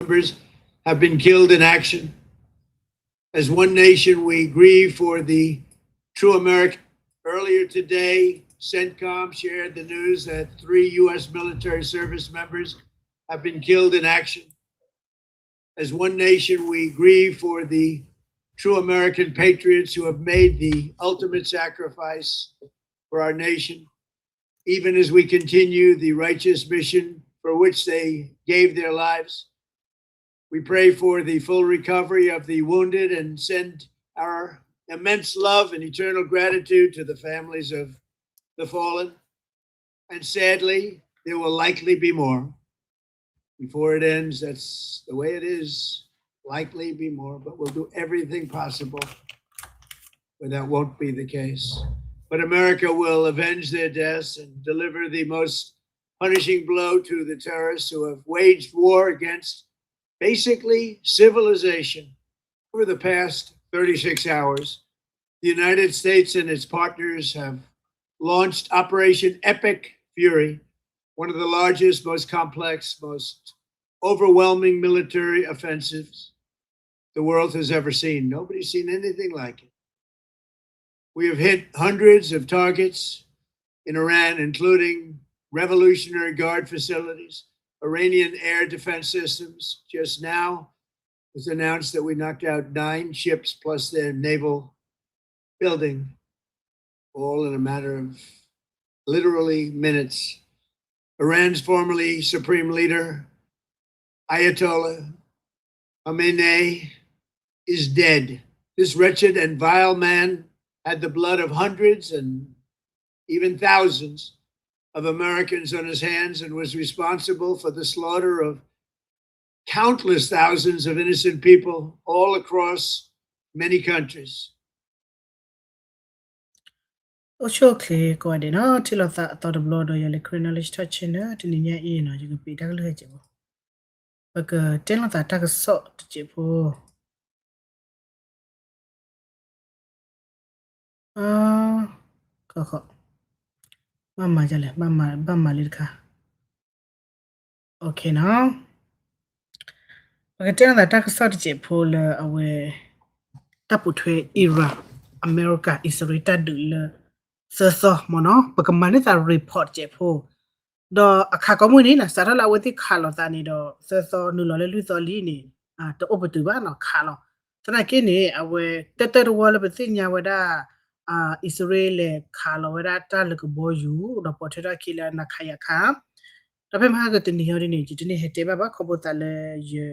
members have been killed in action. As one nation, we grieve for the true American. Earlier today, CENTCOM shared the news that three U S military service members have been killed in action. As one nation, we grieve for the true American patriots who have made the ultimate sacrifice for our nation, even as we continue the righteous mission for which they gave their lives. We pray for the full recovery of the wounded and send our immense love and eternal gratitude to the families of the fallen. And sadly, there will likely be more. Before it ends, that's the way it is. Likely be more, but we'll do everything possible where that won't be the case. But America will avenge their deaths and deliver the most punishing blow to the terrorists who have waged war against basically civilization. Over the past thirty-six hours, the United States and its partners have launched Operation Epic Fury, one of the largest, most complex, most overwhelming military offensives the world has ever seen. Nobody's seen anything like it. We have hit hundreds of targets in Iran, including Revolutionary Guard facilities, Iranian air defense systems. Just now, it was announced that we knocked out nine ships plus their naval building, all in a matter of literally minutes. Iran's formerly supreme leader, Ayatollah Khamenei, is dead. This wretched and vile man had the blood of hundreds and even thousands of Americans on his hands and was responsible for the slaughter of countless thousands of innocent people all across many countries. အိၣ်ဆူၣ်အိၣ်ချ့ကိးဂၤဒဲးနီၤ, ထံၣ်လိာ်သးအသီတဘျီဒီး ယၤလၢ Karen Knowledge Talk Channel တနံၤညါအံၤနီၤ, ယကပံးတၢ်ကလုၢ်ဟဲကဲးဖိ, ပကတဲလိာ်သးတၢ်ကစီၣ်တစဲးဖိ ဘၣ်မၤဒ်လဲၣ်, ဘၣ်မၤလၢတခါ, OKနီၤ. ပကတဲလိာ်သးတၢ်ကစီၣ်တစဲးဖိလၢအဝဲ တၢ်ပိာ်ထွဲ Iran, အမဲရကၤ အံၣ်စရ့လးတၢ်ဒုးလၢ သၢသီမ့ၢ်နီၤ, ပကမၤန့ၢ်သး report တစဲးဖိ, ဒီးအခးကိးမုၢ်န့ၣ်နီၤ, စးထီၣ်လၢအဝဲသ့ၣ်ခးလိာ်သးန့ၣ်ဒီး သၢသီနုာ်လီၤလၢလွံၢ်သီလံန့ၣ် တအိၣ်ပတုာ်ဘၣ်နီၤ, ခးလီၤ. သနာ်က့န့ၣ် အဝဲ တၢ်တၢတဝီလၢပသ့ၣ်ညါဝဲဒၣ် အံၣ်စရ့လးခးလီၤဝဲဒၣ်တၢ်လၢကဘီယူၤ ဒီးပိာ်ထွဲထီၣ်အခံလၢအနခးယၤခး, ဒီးဖဲမဟါကတနံၤဟီဒ်န့ၣ် ယတန့ၢ်ဟဲတဲဘၣ်ဘၣ် ခီဖျိသးလၢယ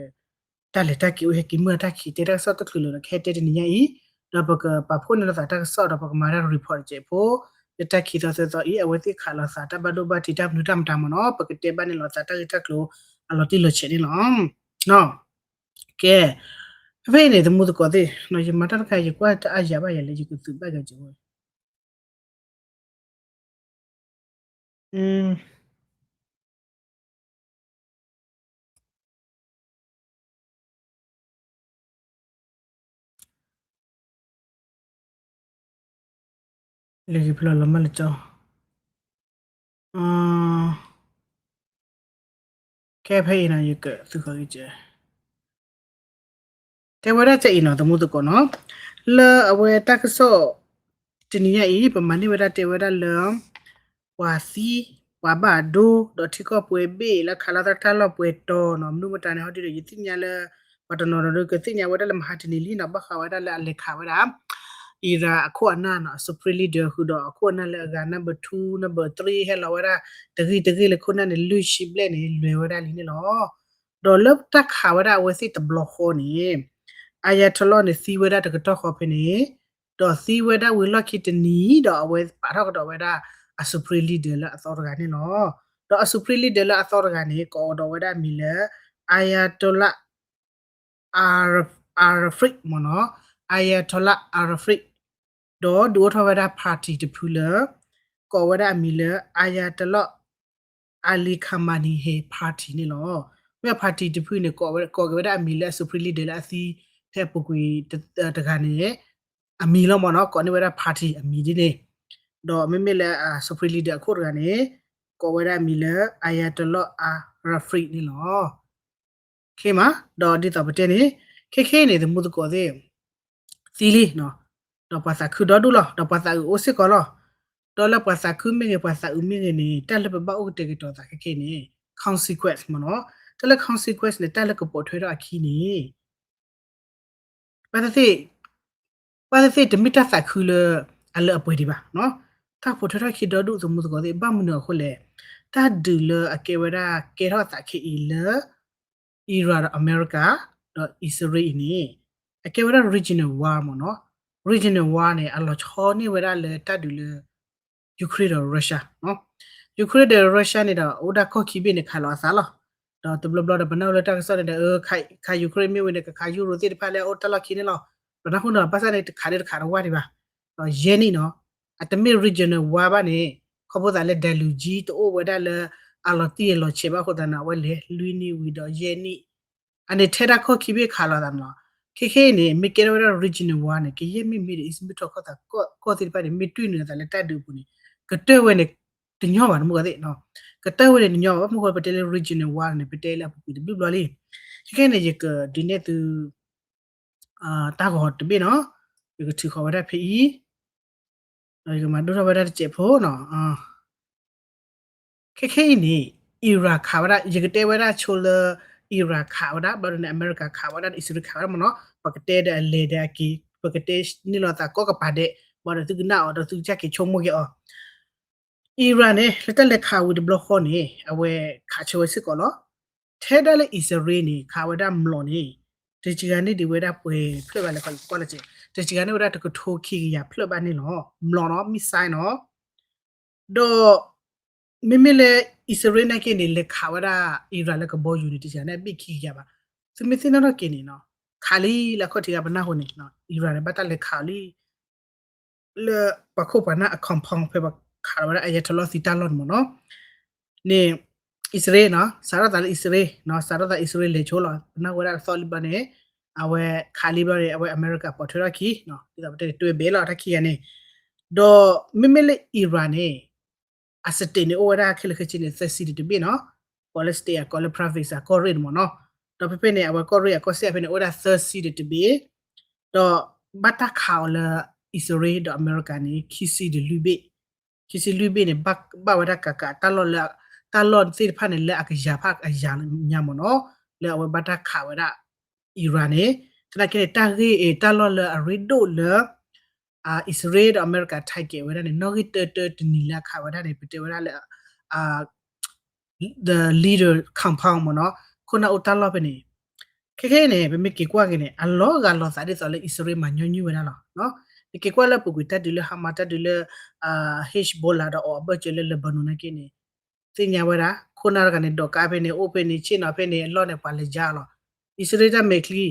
တၢ်လဲၤတၢ်က့ၤအိၣ်ဟဲက့ၤမုၢ်အတၢ်ခံး တဲတၢ်ကစီၣ်တချုးလၢၤဒီး ကဟဲတဲတနံၤညါအံၤ, ဒီးပကပာ်ဖှိၣ်န့ၢ်လိာ်သးတၢ်ကစီၣ်ဒီးပကမၤတၢ် report တစဲးဖိ, လၢတၢ်ခံးသီသၢသီအံၤ အဝဲသ့ၣ်ခးလိာ်သးတၢ်ဘၣ်ဒိဘၣ်ထံးတၢ်မနုၤတၢ်မတၤမ့ၢ်နီၤ, ပကတဲဘၣ်န့ၢ်လိာ်သးတၢ်ဂ့ၢ်တၢ်ကျိၤအလီၤတံၢ်လီၤဆဲးန့ၣ်လီၤ. ကဲ, ဖဲဖဲအံၤန့ၣ် သမူသကိးသ့ၣ်, ယမၤတၢ်တခါ ယကွၢ်တအါယၤဘၣ်ယၤလၢယကသုးဘၣ်ကစဲးဖိ လၢယဖျီလီၤမၢ်လၢကၠီ, ကဲဖဲအံၤနီၤ ယကသုးဃီၤကစဲး တဲဝဲဒၣ်ကအံၤနီၤ သမူသကိးနီၤ, လၢအဝဲတၢ်ကစီၣ် တနံၤညါအံၤ ပမၤန့ၢ်ဝဲဒၣ်တဲဝဲဒၣ်လၢ ပှၤသံ ပှၤဘၣ်ဒိ ဒီးထံကီၢ်ပှဲၤဘ့ၣ်လၢခးလီၤသးတၢ်လီၢ်ပှဲၤတီၤနီၤ, မနုၤမတၤန့ၣ် ဟီဒ်ဒီး ယသ့ၣ်ညါလၢ ပှၤတနီၤနီၤဒီးကသ့ၣ်ညါဝဲဒၣ်လၢမဟါတနံၤလံနီၤ ဘၣ်ဃးဝဲဒၣ်လၢအလဲၤခးဝဲဒၣ် Iran အခိၣ်အနၢ်နီၤ အ Supreme Leader ဃုာ်ဒီးအခိၣ်အနၢ်လၢအဂၤ number two number three ဟဲလီၤဝဲဒၣ် တဂ့ၢ်တဂ့ၢ်လၢခိၣ်နၢ်န့ၣ် လွံၢ်ဆံဘျဲၣ်န့ၣ် လွဲၤဝဲဒၣ်လံန့ၣ်လီၤ. ဒီးလၢတၢ်ခးဝဲဒၣ်အဝဲသ့ၣ်တဘျီဃီန့ၣ် Ayatollah န့ၣ်သံဝဲဒၣ်တကတီၢ်ဃီဖဲန့ၣ်, ဒီးသံဝဲဒၣ်ဝံၤလီၢ်ခံတနံၤ ဒီးအဝဲပာ်ထီၣ်ကဒီးဝဲဒၣ်အ Supreme Leader လၢအသီတဂၤန့ၣ်လီၤ. ဒီးအ Supreme Leader လၢအသီတဂၤန့ၣ် ကိးဒီးဝဲဒၣ်အမံၤလၢ Ayatollah Arif မ့ၢ်နီၤ, Ayatollah Arif ဒီးဒုးအိၣ်ထီၣ်ဝဲဒၣ် party တဖုလၢ ကိးဝဲဒၣ်အမံၤလၢ Ayatollah Ali Khamenei ဟဲ party န့ၣ်လီၤ. မ့ၢ် party တဖုန့ၣ် ကိးက့ၤဝဲဒၣ်အမံၤလၢအ Supreme Leader လၢအသံဖဲအပူၤကွံာ်တဂၤန့ၣ် အမံၤလီၤမ့ၢ်နီၤ, ကိးန့ၢ်ဝဲဒၣ် party အမံၤဒ်န့ၣ်, ဒီးမ့မ့ၢ်လၢအ Supreme Leader အခိၣ်တဂၤန့ၣ် ကိးဝဲဒၣ်အမံၤလၢ Ayatollah Arif န့ၣ်လီၤ. ချ့မး, ဒီးဒ်သိးပတဲန့ၣ် ခဲခဲအံၤန့ၣ် သမူသကိးသ့ၣ် သံလံ, ဒီးပှၤသးခုဒီဒူၣ်လီၤ, ဒီးပှၤသးအုးအိၣ်စ့ၢ်ကီးလီၤ. ဒီးလၢပှၤသးခုမ့ၢ်ဂ့ၤ ပှၤသးအုးမ့ၢ်ဂ့ၤန့ၣ် တၢ်လၢပဘၣ်အိၣ်ကတဲာ်ကတီၤသးခဲခဲအံၤန့ၣ် consequence မ့ၢ်နီၤ. တၢ်လၢ consequence န့ၣ် တၢ်လၢကပိာ်ထွဲထီၣ်အခံန့ၣ် ဘၣ်သ့ၣ်သ့ၣ် ဘၣ်သ့ၣ်သ့ၣ်တမ့ၢ်တၢ်သးခုလၢအလၢအပှဲၤဒံးဘၣ်. တၢ်ပိာ်ထွဲထီၣ်ခံဒီဒူၣ် သမူသကိးသ့ၣ် ဘၣ်မနုၤအဃိလဲၣ်, တၢ်ဒုးလၢအကဲဝဲဒၣ်ကဲထီၣ်သးခဲအံၤလၢ Iran ဒီးအမဲရကၤ ဒီးအံၣ်စရ့လးအံၤန့ၣ် အကဲဝဲဒၣ် regional war မ့ၢ်နီၤ. regional war န့ၣ် အလီၤဆီန့ၢ်ဝဲဒၣ်လၢတၢ်ဒုးလၢ Ukraine ဒီး Russia Ukraine ဒီး Russia န့ၣ်ဒီး အိၣ်ဒၣ်ကီၢ်ခံဘ့ၣ်န့ၣ် ခးလီၤအသးလီၤ. ဒီးတဘျီဘျီဒီး ပနၢ်အိၣ်လၢတၢ်ကစီၣ်န့ၣ်ဒီး ခး Ukraine မ့ၢ်ဝံၤန့ၣ် ကခးယူရိၤသ့ၣ်တဖၣ်လၢအအိၣ်တၢ်လီၢ်ခံန့ၣ်လီၤ. ပနၢ်ဟူနီၤ ဘၣ်ဆၣ်န့ၣ် တခးဒီးတခးတဝၢ်ဒံးဘၣ်. ဒီးယဲၢ်နံၣ်နီၤ အတမ့ၢ် regional war ဘၣ်န့ၣ် ခီဖျိသးလၢ ဒဲးလူၤကၠံ တအိၣ်ဝဲဒၣ်လၢအလီၤတံၢ်အလီၤဆဲးဘၣ်အဃိသတးန့ၣ် အဝဲလဲၤလွံၢ်နံၣ်ဝံၤဒီးယဲၢ်နံၣ် အန့ၣ်ထဲဒၣ်ကီၢ်ခံဘ့ၣ်ခးလီၤသးန့ၣ်လီၤ. ခဲခဲအံၤန့ၣ် မ့ၢ်ကဲထီၣ်ဝဲဒၣ် regional war န့ၣ် ကယဲၢ်မ့ၢ် Middle East မုၢ်ထီၣ်ခီၣ်သးကီၢ်သ့ၣ်တဖၣ်န့ၣ် မ့ၢ်တွံၢ်နုာ်အသးလၢတၢ်ဒုးအပူၤန့ၣ် ကတၢၢ်ဝဲန့ၣ် တညီဘၣ် တမူကီၢ်သ့ၣ် ကတၢၢ်ဝဲန့ၣ်တညီဘၣ်. ဘၣ်မနုၤဃိပတဲလၢ regional war န့ၣ် ပတဲလၢအပူၤကွံာ်တဘျုးဘျီလံ. ခဲခဲန့ၣ် ယကဒုးနဲၣ်သု တၢ်ဂီၤတဘ့ၣ်နီၤ, ယကထုးဃီၤဝဲဒၣ်ဖဲအံၤ, ဒီးယကမၤဒိၣ်ထီၣ်ဝဲဒၣ်တစဲးဖိနီၤ. ခဲခဲအံၤန့ၣ် Iran ခးဝဲဒၣ် ယကတဲဝဲဒၣ်ဆိလၢ Iran ခးဝဲဒၣ် ဘျီဒီးန့ၣ် အမဲရကၤခးဝဲဒၣ် အံၣ်စရ့လးခးဝဲဒၣ်မ့ၢ်နီၤ, ပကတဲဒီးအလဲၤဒီးအက့ၤ ပကတဲန့ၢ်လိာ်သးကိးကပၤဒဲး ဘျီဒီးသုကနၣ်အီၤဒီးသုကစၢ်က့ၤဆိကမိၣ်က့ၤအီၤ Iran န့ၣ် လၢတၢ်လဲၤခးဝံၤတဘျီဃီန့ၣ် အဝဲခးဆၢဝဲစ့ၢ်ကီးလီၤ. ထဲဒၣ်လၢအံၣ်စရ့လးန့ၣ် ခးဝဲဒၣ်မျိာ်န့ၣ် တစှၤန့ၢ်ဒံးဝဲဒၣ်ပှဲၤဖျၢၣ်ဘၣ်လဲၣ် ကွၢ်လၢက့ၤ တစှၤန့ၢ်ဝဲဒၣ်တကထိခံကယၤဖျၢၣ်ဘၣ်န့ၣ်လီၤ. မျိာ်နီၤ missile နီၤ. ဒီး မ့မ့ၢ်လၢအံၣ်စရ့လးနာ်က့န့ၣ် လဲၤခးဝဲဒၣ် Iran လၢကဘီယူၤန့ၣ် တစှၤန့ၢ်အဘ့ၣ်ခံကယၤဘၣ်. သုမ့ၢ်သ့ၣ်နီၣ်ထီၣ်က့ၤန့ၣ်နီၤ ခးလံလၢအခီၣ်ထံးဂၤပနၢ်ဟူန့ၣ် Iran န့ၣ် ဘၣ်တၢ်လဲၤခးလံ လၢပှၤခိၣ်ပှၤနၢ်အ compound ဖဲပှၤခးလီၤဝဲဒၣ် Ayatollah သံတၢ်လီၢ်န့ၣ်မ့ၢ်နီၤ. န့ၣ် အံၣ်စရ့လးနီၤ စးထီၣ်သးလၢအံၣ်စရ့လးနီၤ စးထီၣ်သးအံၣ်စရ့လးလဲၤဆိလီၤ ပနၢ်ဟူဝဲဒၣ်တသီလံဘျီန့ၣ် အဝဲခးလံဘျီန့ၣ် အဝဲအမဲရကၤပိာ်ထွဲထီၣ်ခံ ဒ်သိးပတဲန့ၣ် တွဲဘဲလီၤတၢ်ခံဂၤန့ၣ် ဒီးမ့မ့ၢ်လၢ Iran န့ၣ် အ state န့ၣ် အိၣ်ဝဲဒၣ်ခဲလၢာ်ခဲဆ့န့ၣ် သၢဆံတဘ့ၣ်နီၤ, ကိးလၢ state အကိးလၢ province အကီၢ်ရ့ၣ်န့ၣ်မ့ၢ်နီၤ, ဒီးဖဲဖဲန့ၣ် အဝဲကီၢ်ရ့ၣ်အကီၢ်စဲၣ်ဖဲန့ၣ် အိၣ်ဝဲဒၣ်သၢဆံတဘ့ၣ်, ဒီးဘၣ်တၢ်ခးအီၤလၢ အံၣ်စရ့လးဒီးအမဲရကၤန့ၣ် ခံဆံဒီးလွံၢ်ဘ့ၣ်, ခံဆံလွံၢ်ဘ့ၣ်န့ၣ် ဘၣ်ဝဲဒၣ်ကးကးတၢ်လီၢ်လၢ တၢ်လီၢ်သ့ၣ်တဖၣ်န့ၣ် လၢအကယၤဖးအယၤညါမ့ၢ်နီၤ, လၢအဝဲဘၣ်တၢ်ခးဝဲဒၣ် Iran န့ၣ်, သနာ်က့န့ၣ် တၢ်ဂ့ၢ်အံၤတၢ်လီၢ်လၢအရ့ဒိၣ်လၢ အံၣ်စရ့လးဒီးအမဲရကၤ target ဝဲဒၣ်န့ၣ် နီၣ်ဂံၢ်တၢတၢတနံၤလၢအခးဝဲဒၣ်န့ၣ် ပတဲဝဲဒၣ်လၢ the leader compound မ့ၢ်နီၤ, ခိၣ်နၢ်အိၣ်တၢ်လီၢ်ဖဲန့ၣ်, ခဲခဲအံၤန့ၣ် ပမ့ၢ်က့ၤကွၢ်က့ၤန့ၣ် အလီၤဂာ်လီၤသးဒ်သိးလၢအံၣ်စရ့လးမၤညီနုၢ်ဝဲဒၣ်လီၤ. နက့ၤကွၢ်လၢအပူၤကွံာ်တၢ်ဒုးလၢ Hamas တၢ်ဒုးလၢ Hezbollah ဒီးအီၤအဘၢၣ်စၢၤလၢ Lebanon နာ်က့န့ၣ် သ့ၣ်ညါဝဲဒၣ် ခိၣ်နၢ်တဂၤန့ၣ် ဒိးကါဖဲန့ၣ် အိၣ်ဖဲန့ၣ် ဆ့ၣ်နီၤဖဲန့ၣ် အလီၢ်န့ၣ် ပှၤလဲၤယါလီၤ. အံၣ်စရ့လးတၢ်မဲာ်ချံ,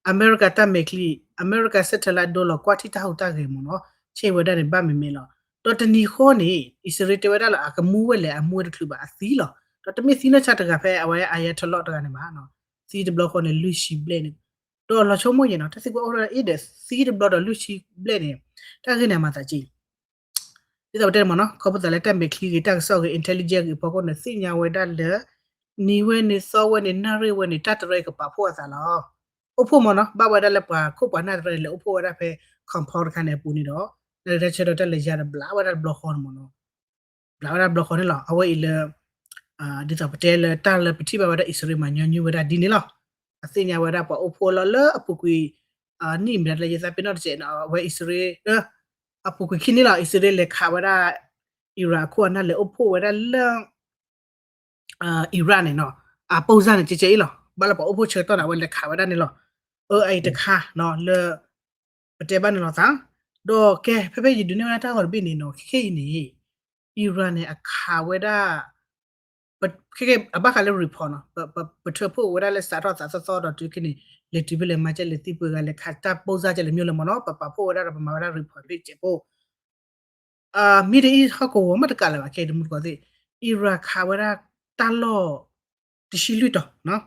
အမဲရကၤတၢ်မဲာ်ချံ, အမဲရကၤ satellite ဒိလီၤကွၢ်ထံၣ်တၢ်ဟူးတၢ်ဂဲၤမ့ၢ်နီၤ, ဆ့ၣ်ဝဲဒၣ်န့ၣ် ဘၣ်မ့မ့ၢ်လီၤ. ဒီးတနံၤဃီန့ၣ် အံၣ်စရ့လးတဲဝဲဒၣ်လၢ အကမူဝဲလဲၣ် အမူဝဲတချုးဘၣ် အသံလီၤ. ဒီးတမ့ၢ်သံနီၢ်ဆါတဂၤဖဲအဝဲ Ayatollah တဂၤန့ၣ်ဘၣ်, သံတဘျီဃီန့ၣ် လွံၢ်ဆံဘျဲၣ်န့ၣ်, ဒီးလီၤဆိကမိၣ်ယဲၢ်နီၤ တၢ်သံကွၢ်အိၣ်ထီၣ်အံၤဒီး သံတဘျီဒီးလွံၢ်ဆံဘျဲၣ်န့ၣ် တၢ်ဂ့ၢ်န့ၣ်အမၤသးက့ ဒ်သိးပတဲန့ၣ်မ့ၢ်နီၤ ခီဖျိသးလၢတၢ်မဲာ်ချံဂ့ၤ တၢ်ကစီၣ်ဂ့ၤ intelligence ဂ့ၤအဖီခိၣ်န့ၣ် သ့ၣ်ညါဝဲဒၣ်လၢ နံၤဝဲန့ၣ် သီဝဲန့ၣ် နၣ်ရံၣ်ဝဲန့ၣ် တၢ်တရၢအံၤကပာ်ဖှိၣ်အသးလီၤ. အိၣ်ဖှိၣ်မ့ၢ်နီၤ ဘၣ်ဝဲဒၣ်လၢပှၤခိၣ်ပှၤနၢ်တရၢန့ၣ် လဲၤအိၣ်ဖှိၣ်ဝဲဒၣ်ဖဲ compound တခါန့ၣ်အပူၤန့ၣ်ဒီး တၢ်လၢတၢ်ဆၢဒီးတၢ်လဲၤယါဒီးဘျးဝဲဒၣ်တဘျီဃီန့ၣ်မ့ၢ်နီၤ ဘျးဝဲဒၣ်တဘျီဃီန့ၣ်လီၤ. အဝဲအံၤလၢ ဒ်သိးပတဲလၢတၢ်လၢပထံၣ်ဘၣ်ဝဲဒၣ်အံၣ်စရ့လး မၤညီနုၢ်ဝဲဒၣ်ဒ်န့ၣ်လီၤ. အသ့ၣ်ညါဝဲဒၣ်ပှၤအိၣ်ဖှိၣ်လီၤလၢအပူၤကွံာ် နံၣ်မတၤလၢယသးပ့ၤနီၣ်တစဲးနီၤ အဝဲအံၣ်စရ့လး အပူၤကွံာ်ခံနံၣ်လီၤ အံၣ်စရ့လးလဲၤခးဝဲဒၣ် Iran အခိၣ်အနၢ် လဲၤအိၣ်ဖှိၣ်ဝဲဒၣ်လၢ Iran န့ၣ်နီၤ အပိၢ်စၢ်န့ၣ် ကဲကဲအံၤလီၤ ဘၣ်လၢပှၤအိၣ်ဖှိၣ်ဆၢကတီၢ်န့ၣ် အဝဲလဲၤခးဝဲဒၣ်န့ၣ်လီၤ. အအံၤတခါနီၤ လၢ ပတဲဘၣ်န့ၣ်လီၤသး ဒီးကဲ ဖဲဖဲယဒုးနဲၣ်ဝဲဒၣ်တၢ်ဂီၤတဘ့ၣ်န့ၣ်နီၤ ခဲခဲအံၤန့ၣ် Iran န့ၣ် အခးဝဲဒၣ် ခဲခဲအဘၣ်ဃးလၢ report နီၤ ပထၢဖှိၣ်ဝဲဒၣ်လၢစးထီၣ်သးသီသီဒီးတုၤခဲန့ၣ် လဲၤတုၤဖဲလဲၣ်မၤကဲလဲၤသံပှဲၤဂၤလဲၤခးတၢ်ပိၢ်စၢ်ကဲလဲၤမ့ၢ်လၢမ့ၢ်နီၤ ပပာ်ဖှိၣ်ဝဲဒၣ်ဒီးပမၤဝဲဒၣ် report ဖဲကဲးဖိ Middle East ဟီၣ်ကဝီၤမ့ၢ်တကးလၢၤဘၣ် ခဲအံၤတမူတကိးသ့ၣ် Iran ခးဝဲဒၣ်တၢ်လီၢ် တဆံလွံၢ်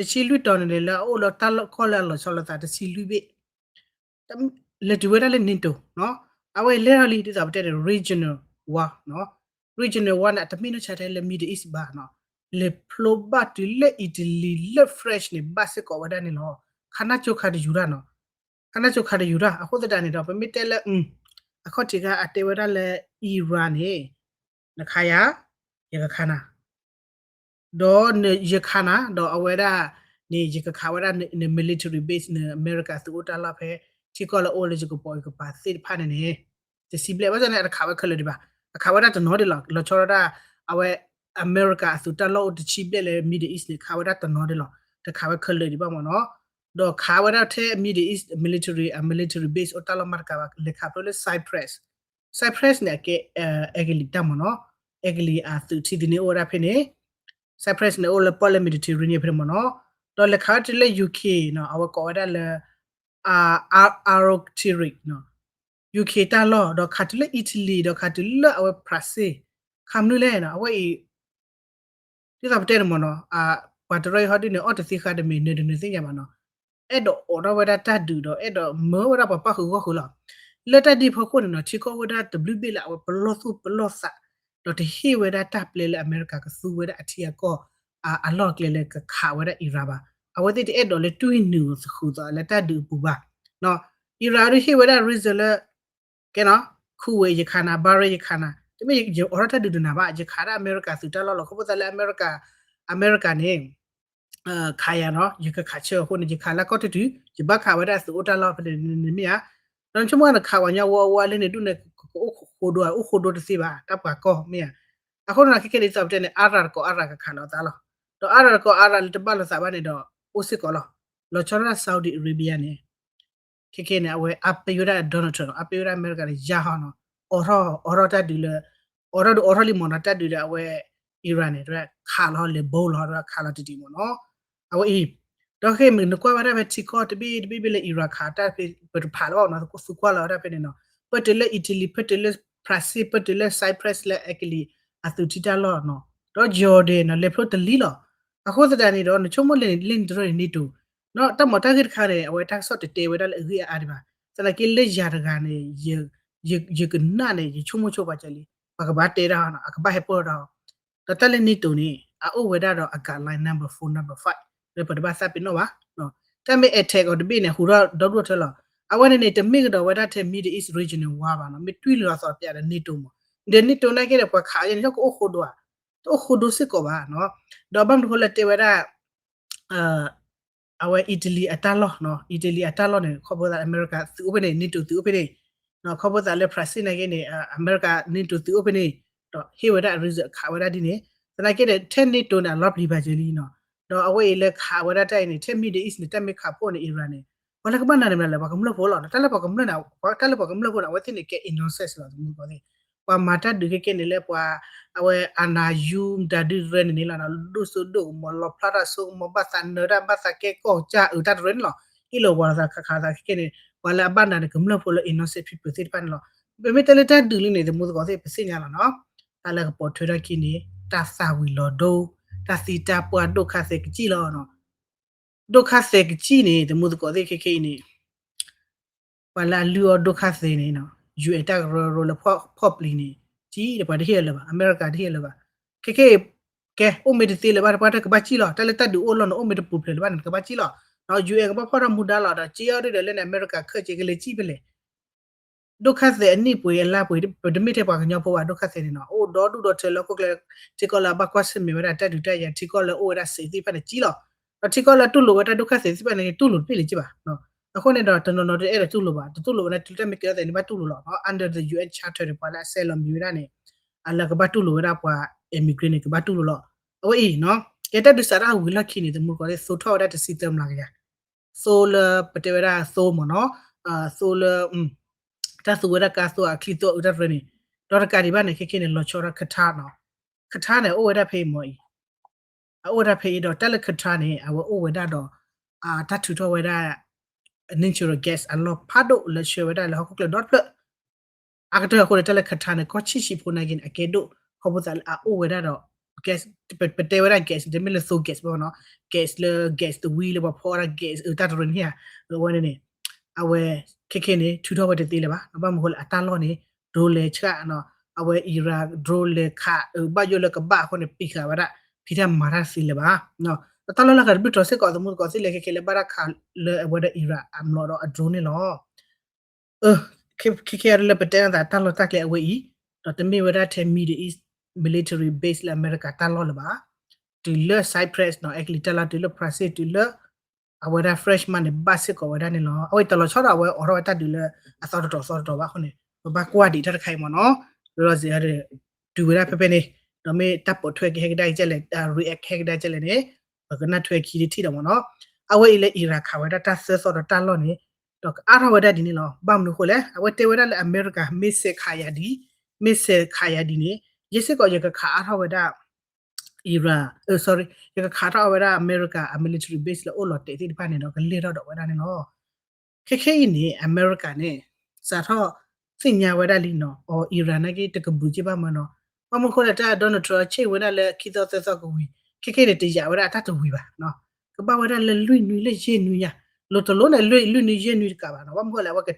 တီၤ တဆံလွံၢ်တီၤန့ၣ်န့ၣ် လၢအအိၣ်လၢတၢ်လီၢ်ကီၢ်လၢအလီၤဆီလိာ်သးတဆံလွံၢ်ဘ့ၣ် လဲၤတုၤဝဲဒၣ်လၢ NATO နီၤ အဝဲလဲၤထီၣ်လံ ဒ်သိးပတဲန့ၣ် regional war နီၤ regional war န့ၣ် အတမ့ၢ်နီၢ်ဆါထဲလၢ Middle East ဘၣ်နီၤ လဲၤဖျိဘၣ်တုၤလၢ Italy လၢ French န့ၣ် ဘၣ်စ့ၢ်ကီးဝဲဒၣ်န့ၣ်လီၤ. ခါနၢ်ကၠိခါတယူၤတၢ်နီၤ, ခါနၢ်ကၠိခါတယူၤတၢ် အဃိသတးန့ၣ်ဒီး ပမ့ၢ်တဲလၢ အခီၣ်ထံးခါအတဲဝဲဒၣ်လၢ Iran န့ၣ် နခးယၤ, ယကခးနၤ ဒီးယခးနၤ ဒီးအဝဲဒၣ်န့ၣ် ယကခးဝဲဒၣ်န military base န့ၣ် အမဲရကၤသုးအိၣ်တၢ်လီၢ်ဖဲ ထံကီၢ်လၢအိၣ်လၢယကပိာ်ယကပၤသ့ၣ်တဖၣ်န့ၣ်န့ၣ် တဆံဘျဲၣ် ဘၣ်ဆၣ်န့ၣ် အတခးဝဲခဲလၢာ်ဒံးဘၣ်, အခးဝဲဒၣ်တနီၤဒံးလီၤ. လီၤဆီဒၣ်တၢ် အဝဲ အမဲရကၤအသုးတၢ်လီၢ်အိၣ်တဆံဘျဲၣ်လၢ Middle East န့ၣ် ခးဝဲဒၣ်တနီၤဒံးလီၤ. တခးဝဲခဲလၢာ်ဒံးဘၣ်မ့ၢ်နီၤ. ဒီးခးဝဲဒၣ်ထဲ Middle East military အ military base အိၣ်တၢ်လီၢ်မးတကးဘၣ် လဲၤခးဖျိလၢ Cyprus, Cyprus န့ၣ် အကဲ အဲကလံးတၢ်မ့ၢ်နီၤ, အဲကလံးအသုးထံသနံအိၣ်ဝဲဒၣ်ဖဲန့ၣ်, Cyprus န့ၣ် အိၣ်လၢပီၣ်လဲၣ် Mediterranean ဖဲန့ၣ်မ့ၢ်နီၤ. ဒီးလဲၤခးဝဲတုၤလၢ UK နီၤ, အဝဲကိးဝဲဒၣ်လၢ Arctic နီၤ, UK တၢ်လီၢ် ဒီးခးတုၤလၢ Italy ဒီးခးတုၤလၢအဝဲ France, ခးမနုၤလဲၣ်နီၤ, အဝဲအံၤ ဒ်သိးပတဲန့ၣ်မ့ၢ်နီၤ, ပှၤတရၢအံၤဟီဒုန့ၣ် အီၣ်တသ့ဃါတမ့ၢ် နၢၤတနၢၤသ့ၣ်ညါဘၣ်နီၤ, အဲၣ်ဒိးအိးထီၣ်ဝဲဒၣ်တၢ်ဒုးဒီး အဲၣ်ဒိးမၢဝဲဒၣ်ပှၤပၣ်ဃုာ်ဂီၢ်ဃုာ်လီၤ. လၢတၢ်ဒ်အံၤအဖီခိၣ်န့ၣ်နီၤ, ထံကီၢ်ဝဲဒၣ်တဘျုးဘ့ၣ်လၢအဝဲပလီၢ်သူၣ်ပလီၢ်သး, ဒီးတဟ့ၣ်ဝဲဒၣ်တၢ်ပျဲလၢအမဲရကၤကသူဝဲဒၣ်အထံအကီၢ် အလီၢ်အကျဲလၢကခးဝဲဒၣ် Iran ဘၣ်. အဝဲသ့ၣ်တအဲၣ်ဒိးလၢတွံၢ်နုာ်အီၤသဃုာ်သိးလၢတၢ်ဒုးအပူၤဘၣ်. Iran ဒုးဟ့ၣ်ဝဲဒၣ် reason လၢ ကဲနီၤ, Kuwait ယခးနၤ, Bahrain ယခးနၤ, တမ့ၢ်ယအိးထီၣ်တၢ်ဒုးဒုးနၤဘၣ်, ယခးဒၣ်အမဲရကၤသုးတၢ်လီၢ်လီၤ. ခီဖျိသးလၢ အမဲရကၤန့ၣ် ခးယၤနီၤ, ယကခးဆၢအဃိန့ၣ် ယခးလၢကီၢ်တတုၤ, ယဘၣ်ခးဝဲဒၣ်သုးအိၣ်တၢ်လီၢ်ဖဲန့ၣ်မ့ၢ်ဧါ. ဒီးနဆိကမိၣ်နခးဝဲညီဝီဝါလၢန့ၣ်ဒုးန့ၣ် ကအိၣ်ဃိဒိ, အိၣ်ဃိဒိတသ့ဘၣ် တၢ်ပှၤကီၢ်မ့ၢ်ဧါ. အဃိန့ၣ် ခဲခဲန့ၣ် ဒ်သိးပတဲန့ၣ် အါရၤတကိးအါရၤကခးလီၤသးလီၤ. ဒီးအါရၤတကိးအါရၤလၢတဘၣ်လိာ်သးဘၣ်န့ၣ်ဒီး အိၣ်စ့ၢ်ကီးလီၤ. လီၤဆီဒၣ် Saudi Arabia န့ၣ် ခဲခဲန့ၣ် အဝဲအါပ့ၤဝဲဒၣ် Donald Trump နီၤ, အါပ့ၤဝဲဒၣ်အမဲရကၤန့ၣ် ယါဟီနီၤ, အိးထီၣ် အိးထီၣ်တၢ်ဒုးလၢ အိးထီၣ်ဒုးအိးထီၣ်လံမ့ၢ်နီၤ, တၢ်ဒုးဒီးအဝဲ Iran န့ၣ် ခးလီၤလဲၤဘိလီၤဒီးခးလီၤတံၢ်တံၢ်မ့ၢ်နီၤ. အဝဲအံၤ ဒီးခဲမ့ၢ်နကွၢ်ဝဲဒၣ်ဖဲထံကီၢ်တဘ့ၣ်တဘ့ၣ်ဘ့ၣ်လၢ Iran ခးတၢ်ဖဲ ပတဖးလၢၤဘၣ်နီၤ, သုကွၢ်လီၤဝဲဒၣ်ဖဲန့ၣ်နီၤ, ဖဲတုၤလၢ Italy ဖဲတုၤလၢ France ဖဲတုၤလၢ Cyprus လၢအဲကလံးအသုးထံတၢ်လီၢ်နီၤ, ဒီး Jordan နီၤ လဲၤဖျိတလံလီၤ. အဃိသတးန့ၣ်ဒီး နဆိကမိၣ်လၢန့ၣ်တရၢန့ၣ် NATO နီၤတၢ်မၤတၢ်ဂ့ၢ်တခါန့ၣ် အဝဲတၢ်ကစီၣ်တတဲဝဲဒၣ်လၢအဂ့ၢ်အါအါဒံးဘၣ်. သနာ်က့လၢယၤတဂၤန့ၣ် ယကနၣ်န့ၣ် ယဆိကမိၣ်ဆိပာ်စၢၤလံ, ပှၤကဘၣ်တဲတၢ်နီၤ, အကဘၣ်ဟဲပၢၢ်တၢ်အီၤ, ဒီးတၢ်လၢ NATO န့ၣ် အအိၣ်ဝဲဒၣ်ဒီးအ guideline number four number five လၢပတဘၣ်သးပ့ၤနီၣ်ဘၣ်. တၢ်မ့ၢ် attack အီၤတဘ့ၣ်န့ၣ် ဟူးထီၣ်ဒီဒူၣ်ထၢလီၤ. အဝဲန့ၣ်န့ၣ် တမ့ၢ်ကဒီးဝဲဒၣ်ထဲ Middle East region န့ၣ်ဝါဘၣ်နီၤ, မ့ၢ်တွံၢ်လီၤအသီးပၠးဒီး NATO မ့ၢ်, ဒီး NATO နာ်က့ဒီးပှၤခးအီၤန့ၣ် ကအိၣ်ဃိဒိဧါ, တအိၣ်ဃိဒိစ့ၢ်ကီးဘၣ်နီၤ. ဒီးဘၣ်မနုၤဃိလၢတဲဝဲဒၣ် အဝဲ Italy အတၢ်လီၢ်နီၤ, Italy အတၢ်လီၢ်န့ၣ် ခီဖျိသးလၢအမဲရကၤသုးအိၣ်ဖဲန့ၣ်, NATO သုးအိၣ်ဖဲန့ၣ်, ခီဖျိသးလၢ France နာ်က့န့ၣ် အမဲရကၤ NATO သုးအိၣ်ဖဲန့ၣ်, ဒီးဟ့ၣ်ဝဲဒၣ် reason ခးဝဲဒၣ်ဒ်န့ၣ်, သနာ်က့ဒီး ထဲ NATO န့ၣ် အလီၤပျံၤဘၣ်က့ၤလံနီၤ, ဒီးအဝဲအံၤလၢခးဝဲဒၣ်တၢ်အံၤန့ၣ် ထဲ Middle East န့ၣ် တၢ်မ့ၢ်ခးဖှိၣ်န့ၣ် Iran န့ၣ် ပှၤလၢကဘၣ်နာ်န့ၣ်မ့ၢ်လၢ ပှၤကမျၢၢ်ဖိလီၤ, တၢ်လၢပှၤကမျၢၢ်န့ၣ်, တၢ်လၢပှၤကမျၢၢ်ဖိန့ၣ် အဝဲသ့ၣ်န့ၣ် ကဲ innocent လီၤ, သမူသကိးသ့ၣ်, ပှၤမၤတၢ်ဒုးခဲကဲန့ၣ်လၢပှၤ အဝဲ အာဏာယူ မတၤဒုးရဲန့ၣ်န့ၣ်လီၤ, ဒိၣ်စိဒိၣ်ကမီၤ လီၤဖျါတၢ်စိကမီၤ ဘၣ်သးနၢၤတၢ် ဘၣ်သးကဲကီၢ်ကၢ်အုးတၢ်တရၢန့ၣ်လီၤ, ဟ့ၣ်လီၤဝီၤလီၤသးခးခးသးခဲကဲန့ၣ် ပှၤလၢအဘၣ်နာ်န့ၣ် ကမျၢၢ်ဖိလၢ innocent people သ့ၣ်တဖၣ်န့ၣ်လီၤ. ပမ့ၢ်တဲလၢတၢ်ဒုးလံန့ၣ် သမူသကိးသ့ၣ် ပသ့ၣ်ညါလီၤနီၤ, တၢ်လၢကပိာ်ထွဲထီၣ်ခံန့ၣ် တၢ်သၣ်ဝံၤလီၤဒိ, တၢ်သံတၢ်ပှၢ် ဒိၣ်ခါသဲးကစံၣ်လီၤနီၤ, ဒိၣ်ခါသဲးကစံၣ်န့ၣ် သမူသကိးသ့ၣ်ခဲခဲအံၤန့ၣ် ပှၤလၢအလုၢ်အီၣ်ဒိၣ်ခါသဲးန့ၣ်နီၤ, UN တၢ်ကရၢကရိလၢဖီၣ်ပျံၤန့ၣ် ကံဒီးပှၤတဟ့ၣ်လၢၤဘၣ်, အမဲရကၤတဟ့ၣ်လၢၤဘၣ်, ခဲခဲအံၤ ကဲ အိၣ်မ့ၢ်တသ့လၢၤဘၣ် တပှၢ်တၢ်ကဘၣ်ကံၣ်လီၤ, တၢ်လၢတၢ်ဒုးအိၣ်လီၤန့ၣ် အိၣ်မ့ၢ်တပူၤဖျဲးလၢၤဘၣ်န့ၣ် တကဘၣ်ကံၣ်လီၤ, UN ကဘၣ်ဖီၣ်ထီၣ်မူဒါလီၤ, ဒီးကံၣ်အီၤဒ်ဒီးလၢန့ၣ် အမဲရကၤခၢၣ်က့ၤကလဲၤကံၣ်ဖဲလဲၣ် ဒိၣ်ခါသဲးအနံၣ်ပှ့ၤအလါပှ့ၤ ပတမ့ၢ်ထဲပှၤကညီဖိဘၣ် ဒိၣ်ခါသဲးန့ၣ်နီၤ, အိၣ်ဒီဒူၣ်ဒီထၢလၢဟီၣ်ခိၣ်ချၢ ထံကီၢ်လၢအဘၣ်ကွၢ်ဆၢၣ်မဲာ်ဝဲဒၣ်တၢ်ဒုးတၢ်ယၤ ထံကီၢ်လၢအိၣ်ဝဲဒၣ်စ့သ့ၣ်တဖၣ်န့ၣ်ကံၣ်လီၤ, ဒီးထံကီၢ်လၢတူၢ်လိာ်ဝဲတၢ်ဒိၣ်ခါသဲးသ့ၣ်တဖၣ်န့ၣ် တူၢ်လိာ်တဘၣ်လၢၤကံၣ်ဘၣ်, အဃိန့ၣ်ဒီးတနီၤနီၤတအဲၣ်ဒိးတူၢ်လိာ်ဘၣ်, တတူၢ်လိာ်ဝဲန့ၣ် တုၤတၢ်မ့ၢ်ကဲထီၣ်သဲးန့ၣ် ဘၣ်တူၢ်လိာ်လီၤ, under the UN Charter န့ၣ် ပှၤလၢအဆဲးလီၤမံၤဝဲဒၣ်န့ၣ် အလၢကဘၣ်တူၢ်လိာ်ဝဲဒၣ်ပှၤ immigrant န့ၣ် ကဘၣ်တူၢ်လိာ်လီၤ, အဝဲအံၤနီၤ, ကဲတၢ်ဒုးစးထီၣ်ဝံၤလီၢ်ခံန့ၣ် သမူသကိးသ့ၣ် သိထီၣ်ဝဲဒၣ်တဆံသၢမျးကယၤ သိလၢပတဲဝဲဒၣ်သိမ့ၢ်နီၤ, သိလၢ တၢ်သူဝဲဒၣ်ကါသိအချံသိအုးတၢ်တရၢန့ၣ်, ဒီးတကးဒံးဘၣ်န့ၣ် ခဲခဲန့ၣ် လီၤဆီဒၣ် Qatar နီၤ, Qatar န့ၣ် အိၣ်ဝဲဒၣ်ဖဲအံၤမ့ၢ်အံၤ, အအိၣ်ဝဲဒၣ်ဖဲအံၤဒီး တၢ်လၢ Qatar န့ၣ် အဝဲအိၣ်ဝဲဒၣ်ဒီး တၢ်ထုးထီၣ်ဝဲဒၣ် natural gas အလီၢ်ဖးဒိၣ်လၢဆှၢဝဲဒၣ်လၢဟီၣ်ခိၣ်ချၢဒီတဖျၢၣ် အကတၢၢ်အဃိန့ၣ် တၢ်လၢ Qatar န့ၣ် ကီၢ်ဆံးဆံးဖိနာ်က့န့ၣ် အကဲဒိၣ် ခီဖျိသးလၢအအိၣ်ဝဲဒၣ်ဒီး gas ပတဲဝဲဒၣ် gas တမ့ၢ်လၢသိ gas ဘၣ်နီၤ gas လၢ gas တဝံလၢပှၤဖီအီၣ်တၢ် gas အုးတၢ်တရၢန့ၣ်ဧါ အဝဲန့ၣ်န့ၣ် အဝဲ ခဲခဲန့ၣ် ထုးထီၣ်ဝဲတသ့လၢၤဘၣ် ဘၣ်မနုၤဃိလၢအတၢ်လီၢ်န့ၣ် drone လဲၤဆှၣ်နီၤ အဝဲ Iran drone လဲၤခး ဘၣ်ယိၣ်လၢကဘၣ်အဃိန့ၣ် ပံးဃာ်ဝဲဒၣ် က့ၤတၢ်မၤတၢ်သ့လၢၤဘၣ်. ဒီးတၢ်လီၢ်လၢအဂၤတဘျုးတီၤစ့ၢ်ကီး သမူသကိးသ့ၣ်လဲၣ် ခဲခဲလၢဘၣ်တၢ်ခးလၢအဝဲဒၣ် Iran အမျိာ်ဒီးအ drone န့ၣ်လီၤ. ခဲခဲအံၤလၢပတဲနသးတၢ်လီၢ်တၢ်ကျဲအဝဲအံၤ, ဒီးတမ့ၢ်ဝဲဒၣ်ထဲ Middle East military base လၢအမဲရကၤတၢ်လီၢ်လၢၤဘၣ်. တုၤလၢ Cyprus နီၤ အဲကလံးတၢ်လီၢ် တုၤလၢ Brussels တုၤလၢ အဝဲဒၣ် French မးန့ၣ် ဘၣ်စ့ၢ်ကီးဝဲဒၣ်န့ၣ်လီၤ. အဝဲအံၤတလီၤဆီဒီးအဝဲအိးထီၣ်ဝဲတၢ်ဒုးလၢအသီတတီၤသီတတီၤဘၣ်အဃိန့ၣ် ပဘၣ်ကွၢ်ဒံးတၢ်တခါအံၤမ့ၢ်နီၤ. လီၤစ့ၢ် တုၤဝဲဒၣ်ဖဲဖဲန့ၣ်, ဒီးမ့ၢ်တၢ်ပိာ်ထွဲကဟဲကဒါက့ၤလဲၣ်, တၢ် react ကဟဲကဒါက့ၤလဲၣ်န့ၣ် ပကနၣ်ထွဲခံတထံၣ်ဒီးမ့ၢ်နီၤ. အဝဲအံၤလၢ Iran ခးဝဲဒၣ်တၢ်သၢသီဒီးတၢ်လီၢ်န့ၣ်, ဒီးကအါထီၣ်ဝဲဒၣ်ဒ်န့ၣ်လီၤ. ဘၣ်မနုၤအဃိလဲၣ်, အဝဲတဲဝဲဒၣ်လၢအမဲရကၤ missile ခးယၤဒ်, missile ခးယၤဒ်န့ၣ်, ယဲစ့ၢ်ကီးယကခးအါထီၣ်ဝဲဒၣ် Iran, sorry, ယကခးထီၣ်အဝဲဒၣ်အမဲရကၤအ military base လၢအိၣ်လီၤတဲာ်သ့ၣ်တဖၣ်န့ၣ်ဒီး ကလဲၢ်ထီၣ်ဒီးဝဲဒၣ်န့ၣ်လီၤ. ခဲခဲအံၤန့ၣ် အမဲရကၤန့ၣ် စးထီၣ်သ့ၣ်ညါဝဲဒၣ်လံနီၤ, အီၤ Iran နာ်က့တကဘုးက့ဘၣ်မ့ၢ်နီၤ. ဘၣ်မနုၤအဃိလဲၣ် တၢ် Donald Trump ဆ့ၣ်ဝဲဒၣ်လၢခံသီသၢသီကဝံၤ, ခဲခဲန့ၣ် တယာ်ဝဲဒၣ်အတၢ်တဝံၤဘၣ်နီၤ. ကဘၣ်ဝဲဒၣ်လၢလွံၢ်နွံလၢယဲၢ်နွံညါ, လိၤတလိၤန့ၣ် လွံၢ်နွံယဲၢ်နွံတကးဘၣ်နီၤ. ဘၣ်မနုၤအဃိလဲၣ် အဝဲ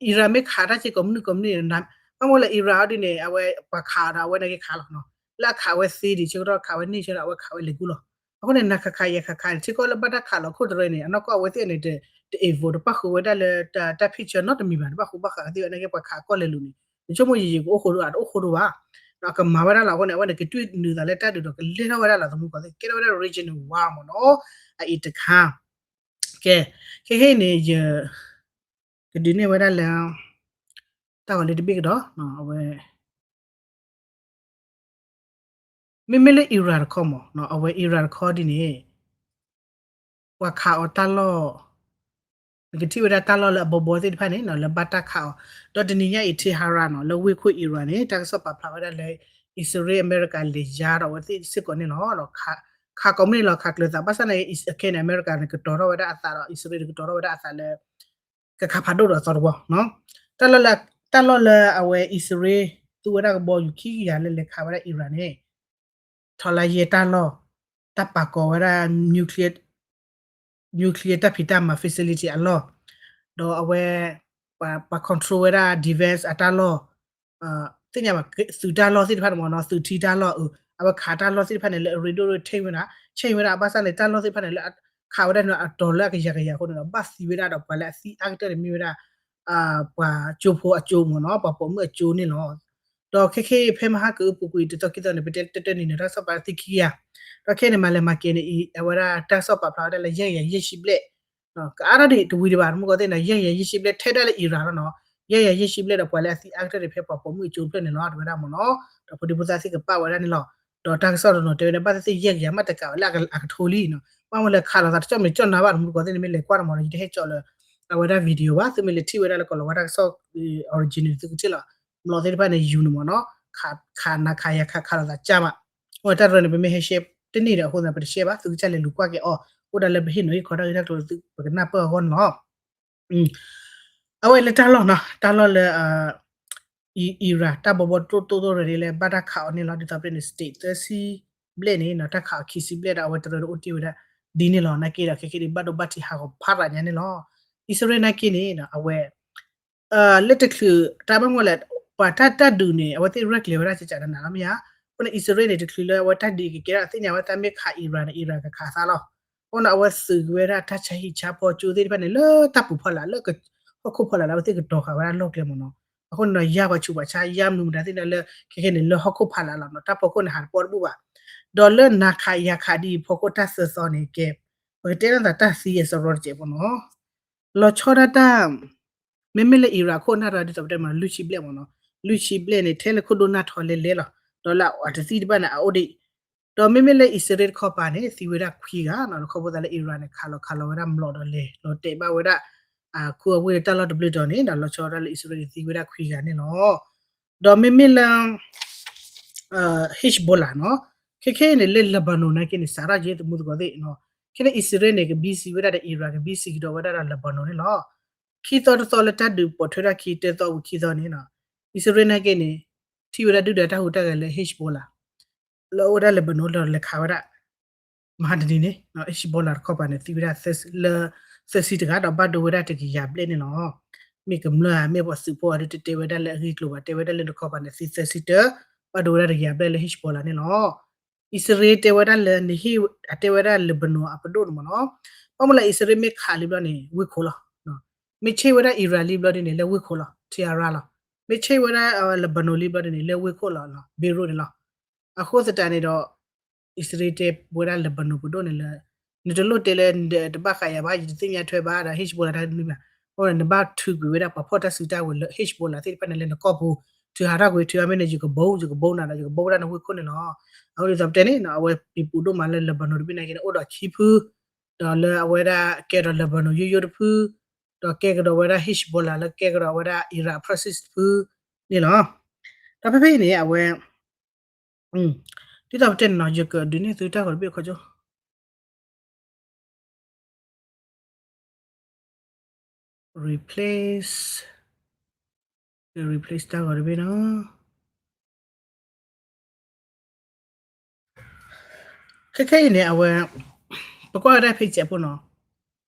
Iran မ့ၢ်ခးတၢ်စ့ၢ်ကီးမနုၤကီးမနုၤ, ဘၣ်မနုၤလဲၣ် Iran အီၤဒ်န့ၣ် အဝဲပှၤခးအီၤဒီးအဝဲနာ်က့ခးလီၤနီၤ. လၢအခးဝဲသ့ဒံး ဆၢကတီၢ်ခးဝဲန့ၢ်ဆၢဒီး အဝဲခးဝဲလဲၤကူလီၤ. အဃိန့ၣ် နၤခးခးယၤခးခးန့ၣ် ထံကီၢ်လၢဘၣ်တၢ်ခးလီၤခိၣ်တရၢန့ၣ် အနီၢ်ကီၢ်အဝဲသ့ၣ်န့ၣ် တ evil တပၣ်ဃုာ်ဝဲဒၣ်လၢတၢ် picture နီတမံၤဘၣ်, တဘၣ်ဃုာ်ဘၣ်ဃးကသ့ဝဲနာ်က့ ပှၤခးအကီၢ်လဲၤလူၤန့ၣ် နဆိကမိၣ်ယံာ်ယံာ်ကအိၣ်ဃိဒိၣ်ဧါ, တအိၣ်ဃိဒိၣ်ဘၣ်. ဒီးအကမၤဝဲဒၣ်လီၤအဃိန့ၣ် အဝဲန့ၣ်ကတွံၢ်နုာ်သးလၢတၢ်ဒုးဒီးကလဲၤထီၣ်ဝဲဒၣ်လီၤ သမူသကိးသ့ၣ် ကဲထီၣ်ဝဲဒၣ် regional war မ့ၢ်နီၤ. အအံၤတခါ ကဲ, ခဲခဲအံၤန့ၣ် ယ ကဒုးနဲၣ်ဝဲဒၣ်လၢ တၢ်ဂီၤလၢတဘ့ၣ်ကဒီး အဝဲ မ့မ့ၢ်လၢ Iran တခီမ့ၢ်နီၤ, အဝဲ Iran တခီဒ်န့ၣ် ပှၤခးအီၤတၢ်လီၢ်, နကထံၣ်ဝဲဒၣ်တၢ်လီၢ်လၢအဘီဘီသ့ၣ်တဖၣ်န့ၣ်နီၤ လၢဘၣ်တၢ်ခးအီၤ, ဒီးတနံၤညါအံၤ Tehran နီၤ လၢဝ့ၢ်ခိၣ် Iran န့ၣ် တၢ်ကစီၣ်ပာ်ဖျါဝဲဒၣ်လၢ အံၣ်စရ့လး အမဲရကၤ လဲၤယါဒီးအဝဲသ့ၣ်စ့ၢ်ကီးန့ၣ်လီၤ. ဒီးခးကိးမုၢ်နံၤလီၤ ခးကျၢၤသး ဘၣ်ဆၣ်န့ၣ် ခဲန့ၣ် အမဲရကၤန့ၣ် ကတီၤထီၣ်ဝဲဒၣ်အသးဒီး အံၣ်စရ့လး ကတီၤထီၣ်ဝဲဒၣ်အသးလၢ ကခးဖးဒိၣ်ဒီးအသီတဝီနီၤ. တၢ်လီၢ်လၢအဝဲအံၣ်စရ့လး သူဝဲဒၣ်ကဘီယူၤခံကယၤလၢလဲၤခးဝဲဒၣ် Iran န့ၣ် ထီၣ်လၢယဲၢ်တၢ်လီၢ်, တၢ်ပာ်ကီၤဝဲဒၣ် nuclear တၢ်ဖံးတၢ်မၤ facility အလီၢ်, ဒီးအဝဲ ပှၤ control ဝဲဒၣ် defense အတၢ်လီၢ်, သ့ၣ်ညါဘၣ် သုးတၢ်လီၢ်သ့ၣ်တဖၣ်န့ၣ်မ့ၢ်နီၤ, သုးထံတၢ်လီၢ်, အဝဲခးတၢ်လီၢ်သ့ၣ်တဖၣ်န့ၣ် လၢအရ့ဒိၣ်ရ့ change ဝဲဒၣ်, change ဝဲဒၣ် ဘၣ်ဆၣ်န့ၣ် တၢ်လီၢ်သ့ၣ်တဖၣ်န့ၣ် လၢခးဝဲဒၣ်န့ၣ် အတီၤလၢအကယၤကယၤအဃိန့ၣ်ဒီး ဘၣ်သံဝဲဒၣ်ဒီး ပှၤလၢအသံအါကတၢၢ်န့ၣ်မ့ၢ်ဝဲဒၣ် ပှၤကၠိဖိအကၠိမ့ၢ်နီၤ, ပှၤပိာ်မုၣ်အကၠိန့ၣ်လီၤ. ဒီးခဲခဲအံၤ ဖဲမဟါကအုးပူၤကွံာ်တသီခံသီန့ၣ် ပတဲတၢ်တၢ်နံၤန့ၣ် တၢ်ကစီၣ်ပာ်လၢသံခံကယၤ, ဒီးခဲန့ၣ် မၤလဲၤမၤက့ၤန့ၣ်အံၤ အဝဲဒၣ်တၢ်ကစီၣ်ပာ်ဖျါဝဲဒၣ်လၢ ယဲၢ်ကယၤယဲၢ်ဆံဘျဲၣ်, ကအါထီၣ်ဒံးတဝံၤဒံးဘၣ် တမူကီၢ်သ့ၣ်န့ၣ် ယဲၢ်ကယၤယဲၢ်ဆံဘျဲၣ် ထဲဒၣ်လၢ Iran လီၤနီၤ, ယဲၢ်ကယၤယဲၢ်ဆံဘျဲၣ်ဒီး ပှၤလၢအသံအါကတၢၢ်န့ၣ် ဖဲပှၤပိာ်မုၣ်အကၠိဖျၢၣ်န့ၣ်လီၤ တဲဝဲဒၣ်မ့ၢ်နီၤ, ဒီးဖိဒံဖိသၣ်သ့ၣ်ကပာ်ဝဲဒၣ်န့ၣ်လီၤ. ဒီးတၢ်ကစီၣ်တနီၤတဲဝဲဒၣ် ဘၣ်သ့ၣ်သ့ၣ်ယဲၢ်ကယၤမ့ၢ်တကးဝဲလၢအကထိလံနီၤ, ဘၣ်မနုၤလဲၣ် ခးလိာ်သးတကၠီၣ်မဲာ်ကၠီၣ်နါဘၣ် တမူကီၢ်သ့ၣ်န့ၣ် မ့ၢ်လဲၤကွၢ်တမီၤဒီး ယတဟဲကၠီလၢ အဝဲဒၣ် video ဘၣ်, သုမ့ၢ်လဲၤထံၣ်ဝဲဒၣ်လၢ ကီၤလၤဝါတၢ်ကစီၣ် original သုကထံၣ်လီၤ, မျိာ်သ့ၣ်တဖၣ်န့ၣ် ယူၤန့ၣ်မ့ၢ်နီၤ, ခးနၤခးယၤခးခးလိာ်သးကၢ်မး, အဝဲတၢ်တရၢန့ၣ် ပမ့ၢ်ဟဲ share တန့ၢ်ဒီးအဃိသတး ပတ share ဘၣ်, သုကစၢ်လဲၤလူၤကွၢ်က့ၤအီၤ, အိၣ်ဒၣ်လၢပဟ့ၣ်နီၤဟ့ၣ်ခီတၢ်ဂ့ၢ်တၢ်ကျိၤသု ပကနၢ်ပၢၢ်အဂီၢ်န့ၣ်လီၤ. အဝဲလၢတၢ်လီၢ်နီၤ, တၢ်လီၢ်လၢ Iran တၢ်ဘီဘီတိၢ်တိၢ်ရၢန့ၣ်လၢဘၣ်တၢ်ခးအီၤန့ၣ်လီၤ, ဒ်သိးပတဲန့ၣ် state သၢဆံဘျဲၣ်န့ၣ်နီၤ, တၢ်ခးအီၤခံဆံဘျဲၣ်ဒီး အဝဲတရၢန့ၣ်အိၣ်တ့ၢ်ဝဲဒၣ်ဒ်န့ၣ်လီၤ, နာ်က့ဒီးခဲခဲဒံးဘၣ်ဒိဘၣ်ထံးဟးဂီၤဖးရၤညါန့ၣ်လီၤ. အံၣ်စရ့လးနာ်က့န့ၣ် အဝဲ လၢတချုး တၢ်ဘၣ်မနုၤလဲၣ် ပှၤတၢ်တၢ်ဒုးန့ၣ် အဝဲသ့ၣ်ရဲၣ်ကျဲၤဝဲဒၣ်ကကးနးနးလီၤမ့ၢ်ဧါ, အဃိန့ၣ် အံၣ်စရ့လးန့ၣ် တချုးလၢအဝဲတၢ်ဒုးကကဲထီၣ်သ့ၣ်ညါဝဲ တၢ်မ့ၢ်ခး Iran န့ၣ် Iran ကခးသးလီၤ, အဃိန့ၣ် အဝဲသုးက့ၤဝဲဒၣ်တၢ်ဆါဟံၣ်ဆါဖီကၠိသ့ၣ်တဖၣ်န့ၣ် လၢတၢ်ပူၤဖီလာ် လၢဟီၣ်ခိၣ်ဖီလာ်လၢအဝဲသ့ၣ်ကတီၤဃာ်ဝဲဒၣ်လီၢ်ကျဲမ့ၢ်နီၤ, အဃိန့ၣ်ဒီး ယါပှၤဆူးပှၤဆါ ယါမနုၤမတၤသ့ၣ်န့ၣ်လၢ ခဲခဲန့ၣ် လၢဟီၣ်ခိၣ်ဖီလာ်လီၤနီၤ, တၢ်ဖီခိၣ်န့ၣ် ဟးတပီတဘူၣ်ဘၣ်, ဒီးလၢနၤခးယၤခးဒ်အံၤ ဖီခိၣ်တၢ်သၢသီန့ၣ်ကဲ ပကတဲလိာ်သးတၢ်သံအစရီတစဲးဖိနီၤ, လီၤဆီဒၣ်တၢ် မ့မ့ၢ်လၢ Iran ခိၣ်နၢ်တဂၤဒ်သိးပတဲမ့ၢ်နီၤ လွံၢ်ဆံဘျဲၣ်မ့ၢ်နီၤ, လွံၢ်ဆံဘျဲၣ်န့ၣ် ထဲလၢခိၣ်ဒိၣ်နၢ်ထီလဲလဲလီၤ, ဒီးလၢအတသံတဘၣ်န့ၣ် အအိၣ်ဒံး, ဒီးမ့မ့ၢ်လၢအံၣ်စရ့လးတခီပၤန့ၣ် သံဝဲဒၣ်ခွံဂၤနီၤ, ခီဖျိသးလၢ Iran န့ၣ် ခးလီၤခးလီၤဝဲဒၣ်မျိာ်ဒီးလဲၤလီၤတဲာ်ဘၣ်ဝဲဒၣ် ခူအဝ့ၢ်လၢတၢ်လီၢ်တဘျုးတီၤန့ၣ် ဒီးလီၤဆီဒၣ်လၢအံၣ်စရ့လးန့ၣ် သံဝဲဒၣ်ခွံဂၤန့ၣ်လီၤ. ဒီးမ့မ့ၢ်လၢ Hezbollah နီၤ, ခဲခဲအံၤန့ၣ် လၢ Lebanon နာ်က့န့ၣ် စးထီၣ်က့ၤသမူသကိးသ့ၣ်နီၤ, ခဲန့ၣ် အံၣ်စရ့လးန့ၣ် ကဘံစံးဝဲဒၣ်ဒီး Iran ကဘံစံးကဒီးဝဲဒၣ်ဒီး Lebanon န့ၣ်လီၤ. ခံသီတသီလၢတၢ်ဒုးပိာ်ထွဲထီၣ်ခံတသီဝံၤခံသီန့ၣ်နီၤ, အံၣ်စရ့လးနာ်က့န့ၣ် ထံၣ်ဝဲဒၣ်ဒုၣ်ဒါတၢ်ဟူးတၢ်ဂဲၤလၢ Hezbollah လၢအအိၣ်ဝဲဒၣ် Lebanon လီၤ လဲၤခးဝဲဒၣ် မဟါတနံၤန့ၣ် Hezbollah တခီပၤန့ၣ် သံဝဲဒၣ်လၢ သၢဆံတဂၤ ဒီးဘၣ်ဒိဝဲဒၣ်တကယၤဘျဲၣ်န့ၣ်လီၤ. မ့ၢ်ကမျၢၢ်ဧါ မ့ၢ်ပှၤသုးဖိဧါ ဒုးတတဲဝဲဒၣ်လၢအဂ့ၢ်အကျိၤဘၣ်, တဲဝဲဒၣ်လၢတခီပၤန့ၣ် သံသၢဆံတၢ, ဘၣ်ဒိဝဲဒၣ်တကယၤဘျဲၣ်လၢ Hezbollah န့ၣ်လီၤ. အံၣ်စရ့လးတဲဝဲဒၣ်လၢ နဟ့ၣ် အတဲဝဲဒၣ် Lebanon အပဒိၣ်န့ၣ်မ့ၢ်နီၤ, ဘၣ်မနုၤလၢအံၣ်စရ့လးမ့ၢ်ခးလံဘျီန့ၣ် ဝ့ၢ်ခိၣ်လီၤ. မ့ၢ်ဆ့ၣ်ဝဲဒၣ် Iran လံဘျီဒ်န့ၣ် လၢဝ့ၢ်ခိၣ်လီၤ Tehran လီၤ. မ့ၢ်ဆ့ၣ်ဝဲဒၣ် Lebanon လံဘျီဒ်န့ၣ် လၢဝ့ၢ်ခိၣ်လီၤ Beirut န့ၣ်လီၤ. အဃိသတးန့ၣ်ဒီး အံၣ်စရ့လးတဲဝဲဒၣ် Lebanon ပဒိၣ်န့ၣ်လၢ နတလိၣ်တဲလၢ တဘၣ်ဃးယၤဘၣ် ယတသ့ၣ်ညါထွဲဘၣ်ဒီး Hezbollah တၢ်တမံၤဘၣ်. အဃိန့ၣ် နဘၣ်ထုးကွံာ်ဝဲဒၣ်ပှၤဖီၣ်တၢ်စုတၢ်ဝဲၤလၢ Hezbollah သ့ၣ်တဖၣ်န့ၣ်လၢနကီၢ်ပူၤ, ထုးဟးထီၣ်ကွံာ် ထုးအါမ့ၢ်န့ၣ် ယကဘိ ယကဘိနၤဒီး ယကဘိဝဲဒၣ်နဝ့ၢ်ခိၣ်န့ၣ်လီၤ. အဃိဒ်သိးပတဲန့ၣ် အဝဲပံၤပူၤဒိၣ်မးလၢ Lebanon တဘ့ၣ်နာ်က့န့ၣ် အိၣ်ဒီးခံဖု ဒီးလၢအဝဲဒၣ်ကဲဒီး Lebanon ယိယိတဖု, ဒီးကဲကဒီးဝဲဒၣ် Hezbollah လၢကဲကဒီးဝဲဒၣ် Iran အ proxy တဖုန့ၣ်လီၤ. ဒီးဖဲဖဲအံၤန့ၣ် အဝဲ ဒ်သိးပတဲန့ၣ်နီၤ ယကဒုးနဲၣ်သုတၢ်ဂီၤတဘ့ၣ်ခီကၠိ replace, replace တၢ်ဂီၤတဘ့ၣ်နီၤ. ခဲခဲအံၤန့ၣ် အဝဲ ပကွၢ်ဝဲဒၣ်ဖဲစဲးဖိနီၤ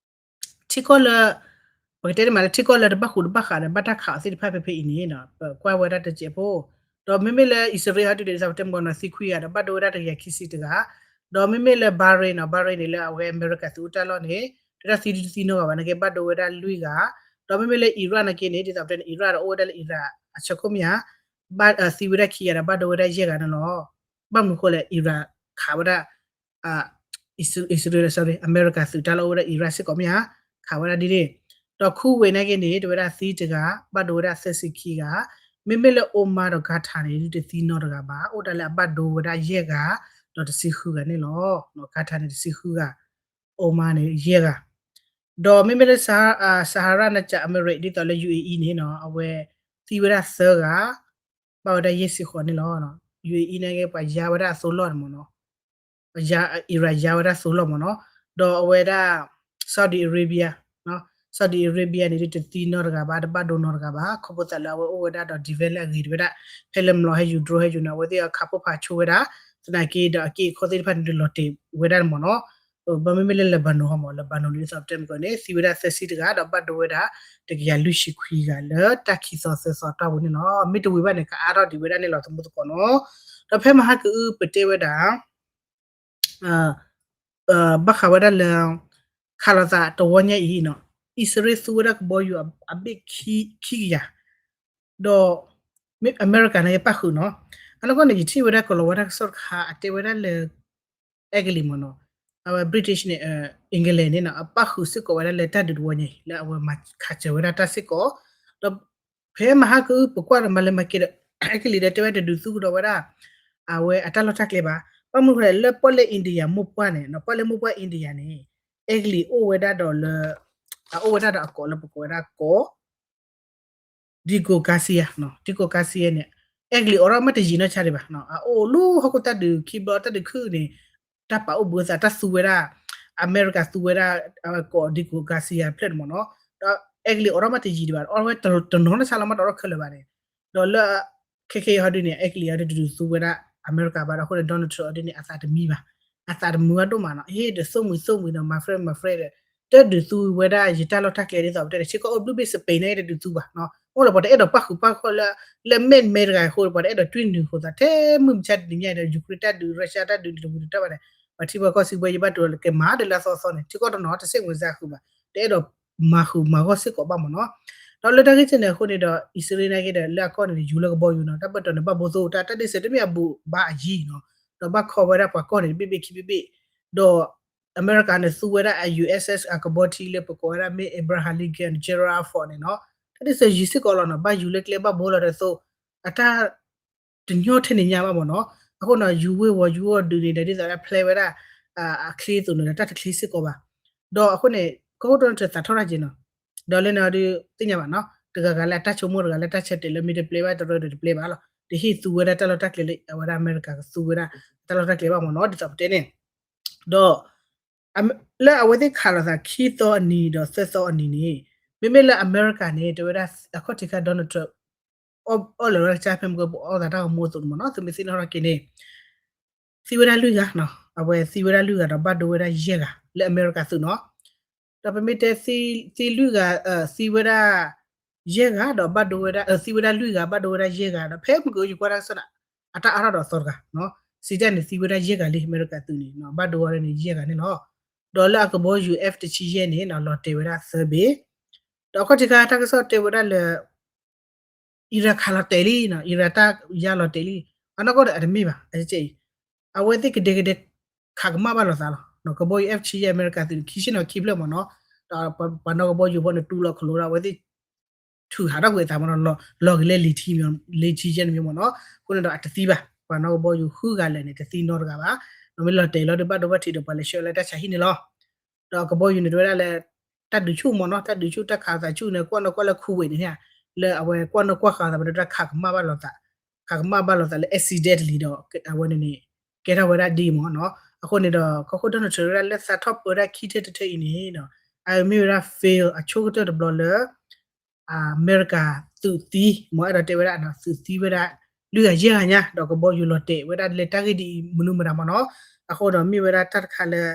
ထံကီၢ်လၢ ပကတဲန့ၣ်မးလၢထံကီၢ်လၢတဘၣ်ဃူးတဘၣ်ဃးဒီး ဘၣ်တၢ်ခးအီၤသ့ၣ်တဖၣ်ဖဲဖဲအံၤန့ၣ် ပကွၢ်ဝဲဒၣ်တစဲးဖိ, ဒီးမ့မ့ၢ်လၢအံၣ်စရ့လးဟီဒုန့ၣ် ဒ်သိးပတဲမ့ၢ်နီၤ သံခွံဂၤဒီး ဘၣ်ဒိဝဲဒၣ်တကယၤခံဆံတဂၤ, ဒီးမ့မ့ၢ်လၢ Bahrain နီၤ Bahrain န့ၣ် လၢအဝဲအမဲရကၤသုးအိၣ်တၢ်လီၢ်န့ၣ် တဝဲဒၣ်သံဒုတသံနီတဂၤဘၣ်နာ်က့ ဘၣ်ဒိဝဲဒၣ်လွံၢ်ဂၤ, ဒီးမ့မ့ၢ်လၢ Iraq နာ်က့န့ၣ် ဒ်သိးပတဲန့ၣ် Iraq ဒီးအိၣ်ဝဲဒၣ်လၢ Iraq အဆၢခိၣ်မ့ၢ်ဧါ သံဝဲဒၣ်ခံဂၤဒီး ဘၣ်ဒိဝဲဒၣ်ယဲၢ်ဂၤန့ၣ်လီၤ. ဘၣ်မနုၤဃိလဲၣ် Iraq ခးဝဲဒၣ် အံၣ်စရ့လး sorry အမဲရကၤသုးတၢ်လီၢ်အိၣ်ဝဲဒၣ် Iraq စ့ၢ်ကီးမ့ၢ်ဧါ, ခးဝဲဒၣ်ဒ်န့ၣ်, ဒီး Kuwait နာ်က့န့ၣ် တဝဲဒၣ်သံတဂၤ ဘၣ်ဒိဝဲဒၣ်သၢဆံခံဂၤ, မ့မ့ၢ်လၢ Oman ဒီး Qatar န့ၣ် ဒုတသံနီတဂၤဘၣ် အိၣ်ဒၣ်လၢအဘၣ်ဒိဝဲဒၣ်ယဲၢ်ဂၤ ဒီးတဆံဃုဂၤန့ၣ်လီၤ. Qatar န့ၣ်တဆံဃုဂၤ Oman န့ၣ်ယဲၢ်ဂၤ ဒီးမ့မ့ၢ်လၢ Sahrawi န့ၣ် Emirates ဒ်သိးလၢ UAE န့ၣ်နီၤ အဝဲသံဝဲဒၣ်သၢဂၤ ဘၣ်ဝဲဒၣ်ယဲၢ်ဆံဃိးန့ၣ်လီၤ. UAE န့ၣ်က့ ပှၤယါဝဲဒၣ်အသိလီၢ်န့ၣ်မ့ၢ်နီၤ, Iraq ယါဝဲဒၣ်သိလီၢ်မ့ၢ်နီၤ, ဒီးအဝဲဒၣ် Saudi Arabia, Saudi Arabia န့ၣ် ဒုတသံနီတဂၤဘၣ် တဘၣ်ဒိနီတဂၤဘၣ် ခီဖျိသးလၢအဝဲအိၣ်ဝဲဒၣ်ဒီး develop အဂ့ၤတဝဲဒၣ် ဖဲလၢမျိာ်ဟဲယူၤ drone ဟဲယူၤန့ၣ် အဝဲသ့ၣ်အခးဖှိၣ်ဖးဆိဝဲဒၣ် သနာ်က့ဒီးအက့အခီသ့ၣ်တဖၣ်န့ၣ် ဒုးလီၤတဲာ်ဝဲဒၣ်န့ၣ်မ့ၢ်နီၤ. ဘၣ်မ့မ့ၢ်လၢ Lebanon ဟီမ့ၢ် Lebanon ဒ်သိးပတဲမ့ၢ်ကီးန့ၣ် သံဝဲဒၣ်သၢဆံတဂၤ ဒီးဘၣ်ဒိဝဲဒၣ် တကယၤလွံၢ်ဆံခွံဂၤလၢတၢ်ခံသီသၢသီတီၢ်ပူၤန့ၣ်လီၤ. မ့ၢ်တဝံၤဘၣ်န့ၣ် ကအါထီၣ်ဒံးဝဲဒၣ်န့ၣ်လီၤ သမူသကိးနီၤ. ဒီးဖဲမဟါကအုပတဲဝဲဒၣ် ဘၣ်ဃးဝဲဒၣ်လၢ ခးလိာ်သးတဝီညါအံၤနီၤ, အံၣ်စရ့လးသူဝဲဒၣ်ကဘီယူၤအဘ့ၣ်ခံကယၤ, ဒီး အမဲရကၤန့ၣ် ပၣ်ဃုာ်နီၤ. အနီၢ်ကီၢ်န့ၣ် ယထံၣ်ဝဲဒၣ်ကလီၤဝါတၢ်ကစီၣ်တခါ အတဲဝဲဒၣ်လၢ အဲကလံးမ့ၢ်နီၤ, အဝဲ British န့ၣ် England န့ၣ်နီၤ အပၣ်ဃုာ်စ့ၢ်ကီးဝဲဒၣ်လၢတၢ်ဒုးတဝီညါအံၤ လၢအဝဲမၤခးစၢၤဝဲဒၣ်တၢ်စ့ၢ်ကီး, ဒီး ဖဲမဟါကအုပကွၢ်ဒီးမၤလဲၤမၤက့ၤဒီး အဲကလံးဒီးတဲဝဲတဒုးသူကဒီးဝဲဒၣ် အဝဲအတၢ်လီၢ်တၢ်ကျဲဘၣ်. ဘၣ်မနုၤဃိလဲၣ် လၢပီၣ်လဲၣ် India မိၢ်ပှၢ်န့ၣ် ပီၣ်လဲၣ်မိၢ်ပှၢ် India န့ၣ် အဲကလံးအိၣ်ဝဲဒၣ်ဒီးလၢ အအိၣ်ဝဲဒၣ်ဒီးအကိးလၢပကိးဝဲဒၣ်ကိး Diego Garcia, Diego Garcia န့ၣ် အဲကလံးအိးထီၣ်မ့ၢ်တယံာ်နီၢ်ဆါဒံးဘၣ်. အအိၣ်လၢဟီၣ်ခိၣ်တၢ်ဒုးခံဘျီ တၢ်ဒုးခုၣ်န့ၣ် တၢ်ပာ်အိၣ်ဘှံးအသး တၢ်သူဝဲဒၣ် အမဲရကၤသူဝဲဒၣ် ကိး Diego Garcia ဖျၢၣ်န့ၣ်မ့ၢ်နီၤ. ဒီးအဲကလံးအိးထီၣ်မ့ၢ်တယံာ်ဒံးဘၣ် အိးထီၣ်ဝဲတနီၤနီၢ်ဆါလီၤ မ့ၢ်တအိးထီၣ်ခဲလၢာ်ဘၣ်န့ၣ်. ဒီးလၢ ခဲခဲအံၤဟီဒုန့ၣ် အဲကလံးအံၤဒုးသူဝဲဒၣ်အမဲရကၤဘၣ်ဒီးအဃိန့ၣ် Donald Trump အံၤဒုန့ၣ် အသးတမံဘၣ်. အသးတမုာ်အဒိၣ်မးနီၤ ဟ့ၣ်ဒီးသိၣ်မှံၤသိၣ်မှံၤဒီး my friend my friend ဒီး တဒုးသူဝဲဒၣ်ယတၢ်လီၢ်တၢ်ကျဲဒ်သိးပတဲန့ၣ် ထံကီၢ်အိၣ်ဘျုးဘ့ၣ် Spain န့ၣ် တဒုးသူဘၣ်. အိၣ်လၢပှၤတအဲၣ်ဒိးပၣ်ဃုာ်ပၣ်ဃုာ်လၢ လၢမဲာ်မဲာ်တဂၤအဃိ ပှၤတအဲၣ်ဒိးတွံၢ်နုာ်ဃိသး ထဲမုၢ်မဆါတနံၤညါဒီး Ukraine တၢ်ဒုး Russia တၢ်ဒုးန့ၣ် တဝံၤတတီၢ်ဘၣ်န့ၣ် ပှၤထံပှၤကီၢ်စံးဝဲ ယဘၣ်တိၤလၢကမၤဒီးလၢအသီသီန့ၣ် ထံကီၢ်တနီၤတစဲးဝဲစါဃုာ်ဘၣ်. တအဲၣ်ဒိးမၤဃုာ်မၤဂီၢ်စ့ၢ်ကီးဘၣ်မ့ၢ်နီၤ. ဒီးလၢတၢ်ဂ့ၢ်ကဲန့ၣ်အဃိန့ၣ်ဒီး အံၣ်စရ့လးန့ၣ်က့ဒီး လၢအကီၢ်န့ၣ် ယူၤလၢကဘီယူၤနီၤ တၢ်ဘၢၣ်တီၤန့ၣ် ဘၣ်ဘိသိတၢ် တၢ်ဒ့ၣ်စဲးတမ့ၢ်အဘူးဘၣ်အယံၤနီၤ ဒီးဘၣ်ခီဝဲဒၣ်ပှၤကီၢ်န့ၣ် တဘ့ၣ်ဘ့ၣ်ခံဘ့ၣ်ဘ့ၣ် ဒီး အမဲရကၤန့ၣ် သူဝဲဒၣ်အ USS အကဘီထံလၢပကိးဝဲဒၣ်မ့ၢ် Abraham Lincoln Gerald Ford န့ၣ်နီၤ တၢ်ဒ့ၣ်စဲးယံၤစ့ၢ်ကီးလီၤနီၤ ဘၣ်ယူၤလၢကျဲဘၣ်ဘိလီၤဒီးသိး အတၢ် တညီထဲန့ၣ်ညါဘၣ်မ့ၢ်နီၤ. အဃိန့ၣ် ယူၤဝ့ၤဝီၤယူၤအီၤဒုးန့ၣ်ဒီး ဒ်သိးဒၣ်ဖျဲဝဲဒၣ် အချ့အသိးန့ၣ်ဒီး တၢ်တချ့စ့ၢ်ကီးဘၣ်. ဒီးအဃိန့ၣ် ကီၢ်ခိၣ်တီန့ၣ် တသးထီၣ်တၢ်က့ၤနီၤ. ဒီးလၢန့ၣ်အီၤဒုး သ့ၣ်ညါဘၣ်နီၤ တဂၤဂၤလၢအတၢ်ဆိကမိၣ်တဂၤလၢတၢ်ဆၢတဲာ်လၢမ့ၢ်တပျဲဘၣ်တရၢဒီးတပျဲဘၣ်လီၤ. တဟ့ၣ်သူဝဲဒၣ်တၢ်လီၢ်တၢ်ကျဲလၢ အဝဲဒၣ်အမဲရကၤကသူဝဲဒၣ် တၢ်လီၢ်တၢ်ကျဲဘၣ်မ့ၢ်နီၤ ဒ်သိးပတဲန့ၣ် ဒီး လၢအဝဲသ့ၣ်ခးလိာ်သးခံသီအနံၤဒီးသၢသီအနံၤန့ၣ် မ့မ့ၢ်လၢအမဲရကၤန့ၣ် တဲဝဲဒၣ်အခီၣ်ထံးခါ Donald Trump အီၣ်လၢာ်ဝဲဒၣ်ကစၢ်ဖဲမ့ၢ်ကပအီၣ်သးတၢ်ဂီၤမူအသိးန့ၣ်မ့ၢ်နီၤ သုမ့ၢ်သ့ၣ်နီၣ်ထီၣ်က့ၤန့ၣ် သံဝဲဒၣ်လွံၢ်ဂၤနီၤ အဝဲသံဝဲဒၣ်လွံၢ်ဂၤဒီးဘၣ်ဒိဝဲဒၣ်ယဲၢ်ဂၤ လၢအမဲရကၤသုးနီၤ ဒီးပမ့ၢ်တဲသံလွံၢ်ဂၤ သံဝဲဒၣ် ယဲၢ်ဂၤဒီးဘၣ်ဒိဝဲဒၣ် သံဝဲဒၣ်လွံၢ်ဂၤ ဘၣ်ဒိဝဲဒၣ်ယဲၢ်ဂၤဒီး ဖဲမ့ၢ်ကယကွၢ်တၢ်ကစီၣ်န့ၣ် အတၢ်အါထီၣ်ဒီးအသီတဂၤနီၤ စံးတၢ်န့ၣ်သံဝဲဒၣ်ယဲၢ်ဂၤလံ အမဲရကၤသုးန့ၣ် ဘၣ်ဒိဝဲဒၣ်န့ၣ်ယဲၢ်ဂၤန့ၣ်လီၤ. ဒီးလၢအကဘီယူၤ F တဆံယဲၢ်န့ၣ် လီၤတဲာ်ဝဲဒၣ်သၢဘ့ၣ်, ဒီးအခီၣ်ထံးခါတၢ်ကစီၣ်တဲဝဲဒၣ်လၢ အံရၣ်ခးလီၤတဲာ်လံ, အံရၣ်တၢ်ယါလီၤတဲာ်လံ, အနီၢ်ကီၢ်ဒီးအတမ့ၢ်ဘၣ်, အဝဲသ့ၣ်ကဒဲကဒဲ ခးကမၣ်ဘၣ်လိာ်သးလီၤ. ကဘီယူၤ F တဆံယဲၢ် အမဲရကၤသုးန့ၣ် ခံဆ့ၣ်နီၤခံဖျၢၣ်မ့ၢ်နီၤ, ဒီးပှၤနီၢ်ကဘီယူၤဖိန့ၣ် တူလီၤခလိဒီး အဝဲသ့ၣ် ထုးဟးထီၣ်ကွံာ်အသးမ့ၢ်နီၤ, လီၤက့ၤလၢ လံထံယဲၢ်န့ၣ်မ့ၢ်နီၤ, အဃိန့ၣ်ဒီးအတသံဘၣ်, ပှၤနီၢ်ကဘီယူၤဃုဂၤလၢာ်န့ၣ် တသံနီတဂၤဘၣ်, ဒီးမ့ၢ်လီၤတဲာ်လီၤဒီးဘၣ်ဒိဘၣ်ထံးဒီးပှၤလဲၤဆှၢလၢတၢ်ဆါဟံၣ်န့ၣ်လီၤ. ဒီးကဘီယူၤန့ၣ်တဲဝဲဒၣ်လၢ တၢ်ဒုးဆူၣ်မ့ၢ်နီၤ, တၢ်ဒုးဆူၣ်တၢ်ခးသးဆူၣ်န့ၣ် ကွၢ်နီၢ်ကွၢ်လၢ Kuwait န့ၣ်, လၢအဝဲကွၢ်နီၢ်ကွၢ်ဃာ်သး ပတၢ်ခးကမၣ်ဘၣ်လိာ်သး, ခးကမၣ်ဘၣ်လိာ်သးလၢ accidentally ဒီးအဝဲန့ၣ်န့ၣ် ကဲထီၣ်ဝဲဒၣ်ဒ်အံၤမ့ၢ်နီၤ. အဃိန့ၣ်ဒီး ကီၢ်ခိၣ် Donald Trump ဝဲဒၣ်လၢသးထီၣ်ပၢဒၣ်ခံထၢတထၢအံၤန့ၣ်ဒီး အမ့ၢ်ဝဲဒၣ် fail အဆိကတၢၢ်တဘျီလၢ အမဲရကၤသုးသံ, မ့ၢ်အဲၣ်ဒိးတဲဝဲဒၣ် သုးသံဝဲဒၣ် လွံၢ်ဂၤယဲၢ်ဂၤညါ, ဒီးကဘီယူၤလီၤတဲာ်ဝဲဒၣ်လၢတၢ်ဂ့ၢ်ဒ်အံၤ မနုၤမတၤမ့ၢ်နီၤ. အဃိဒီးမ့ၢ်ဝဲဒၣ်တၢ်တခါလၢ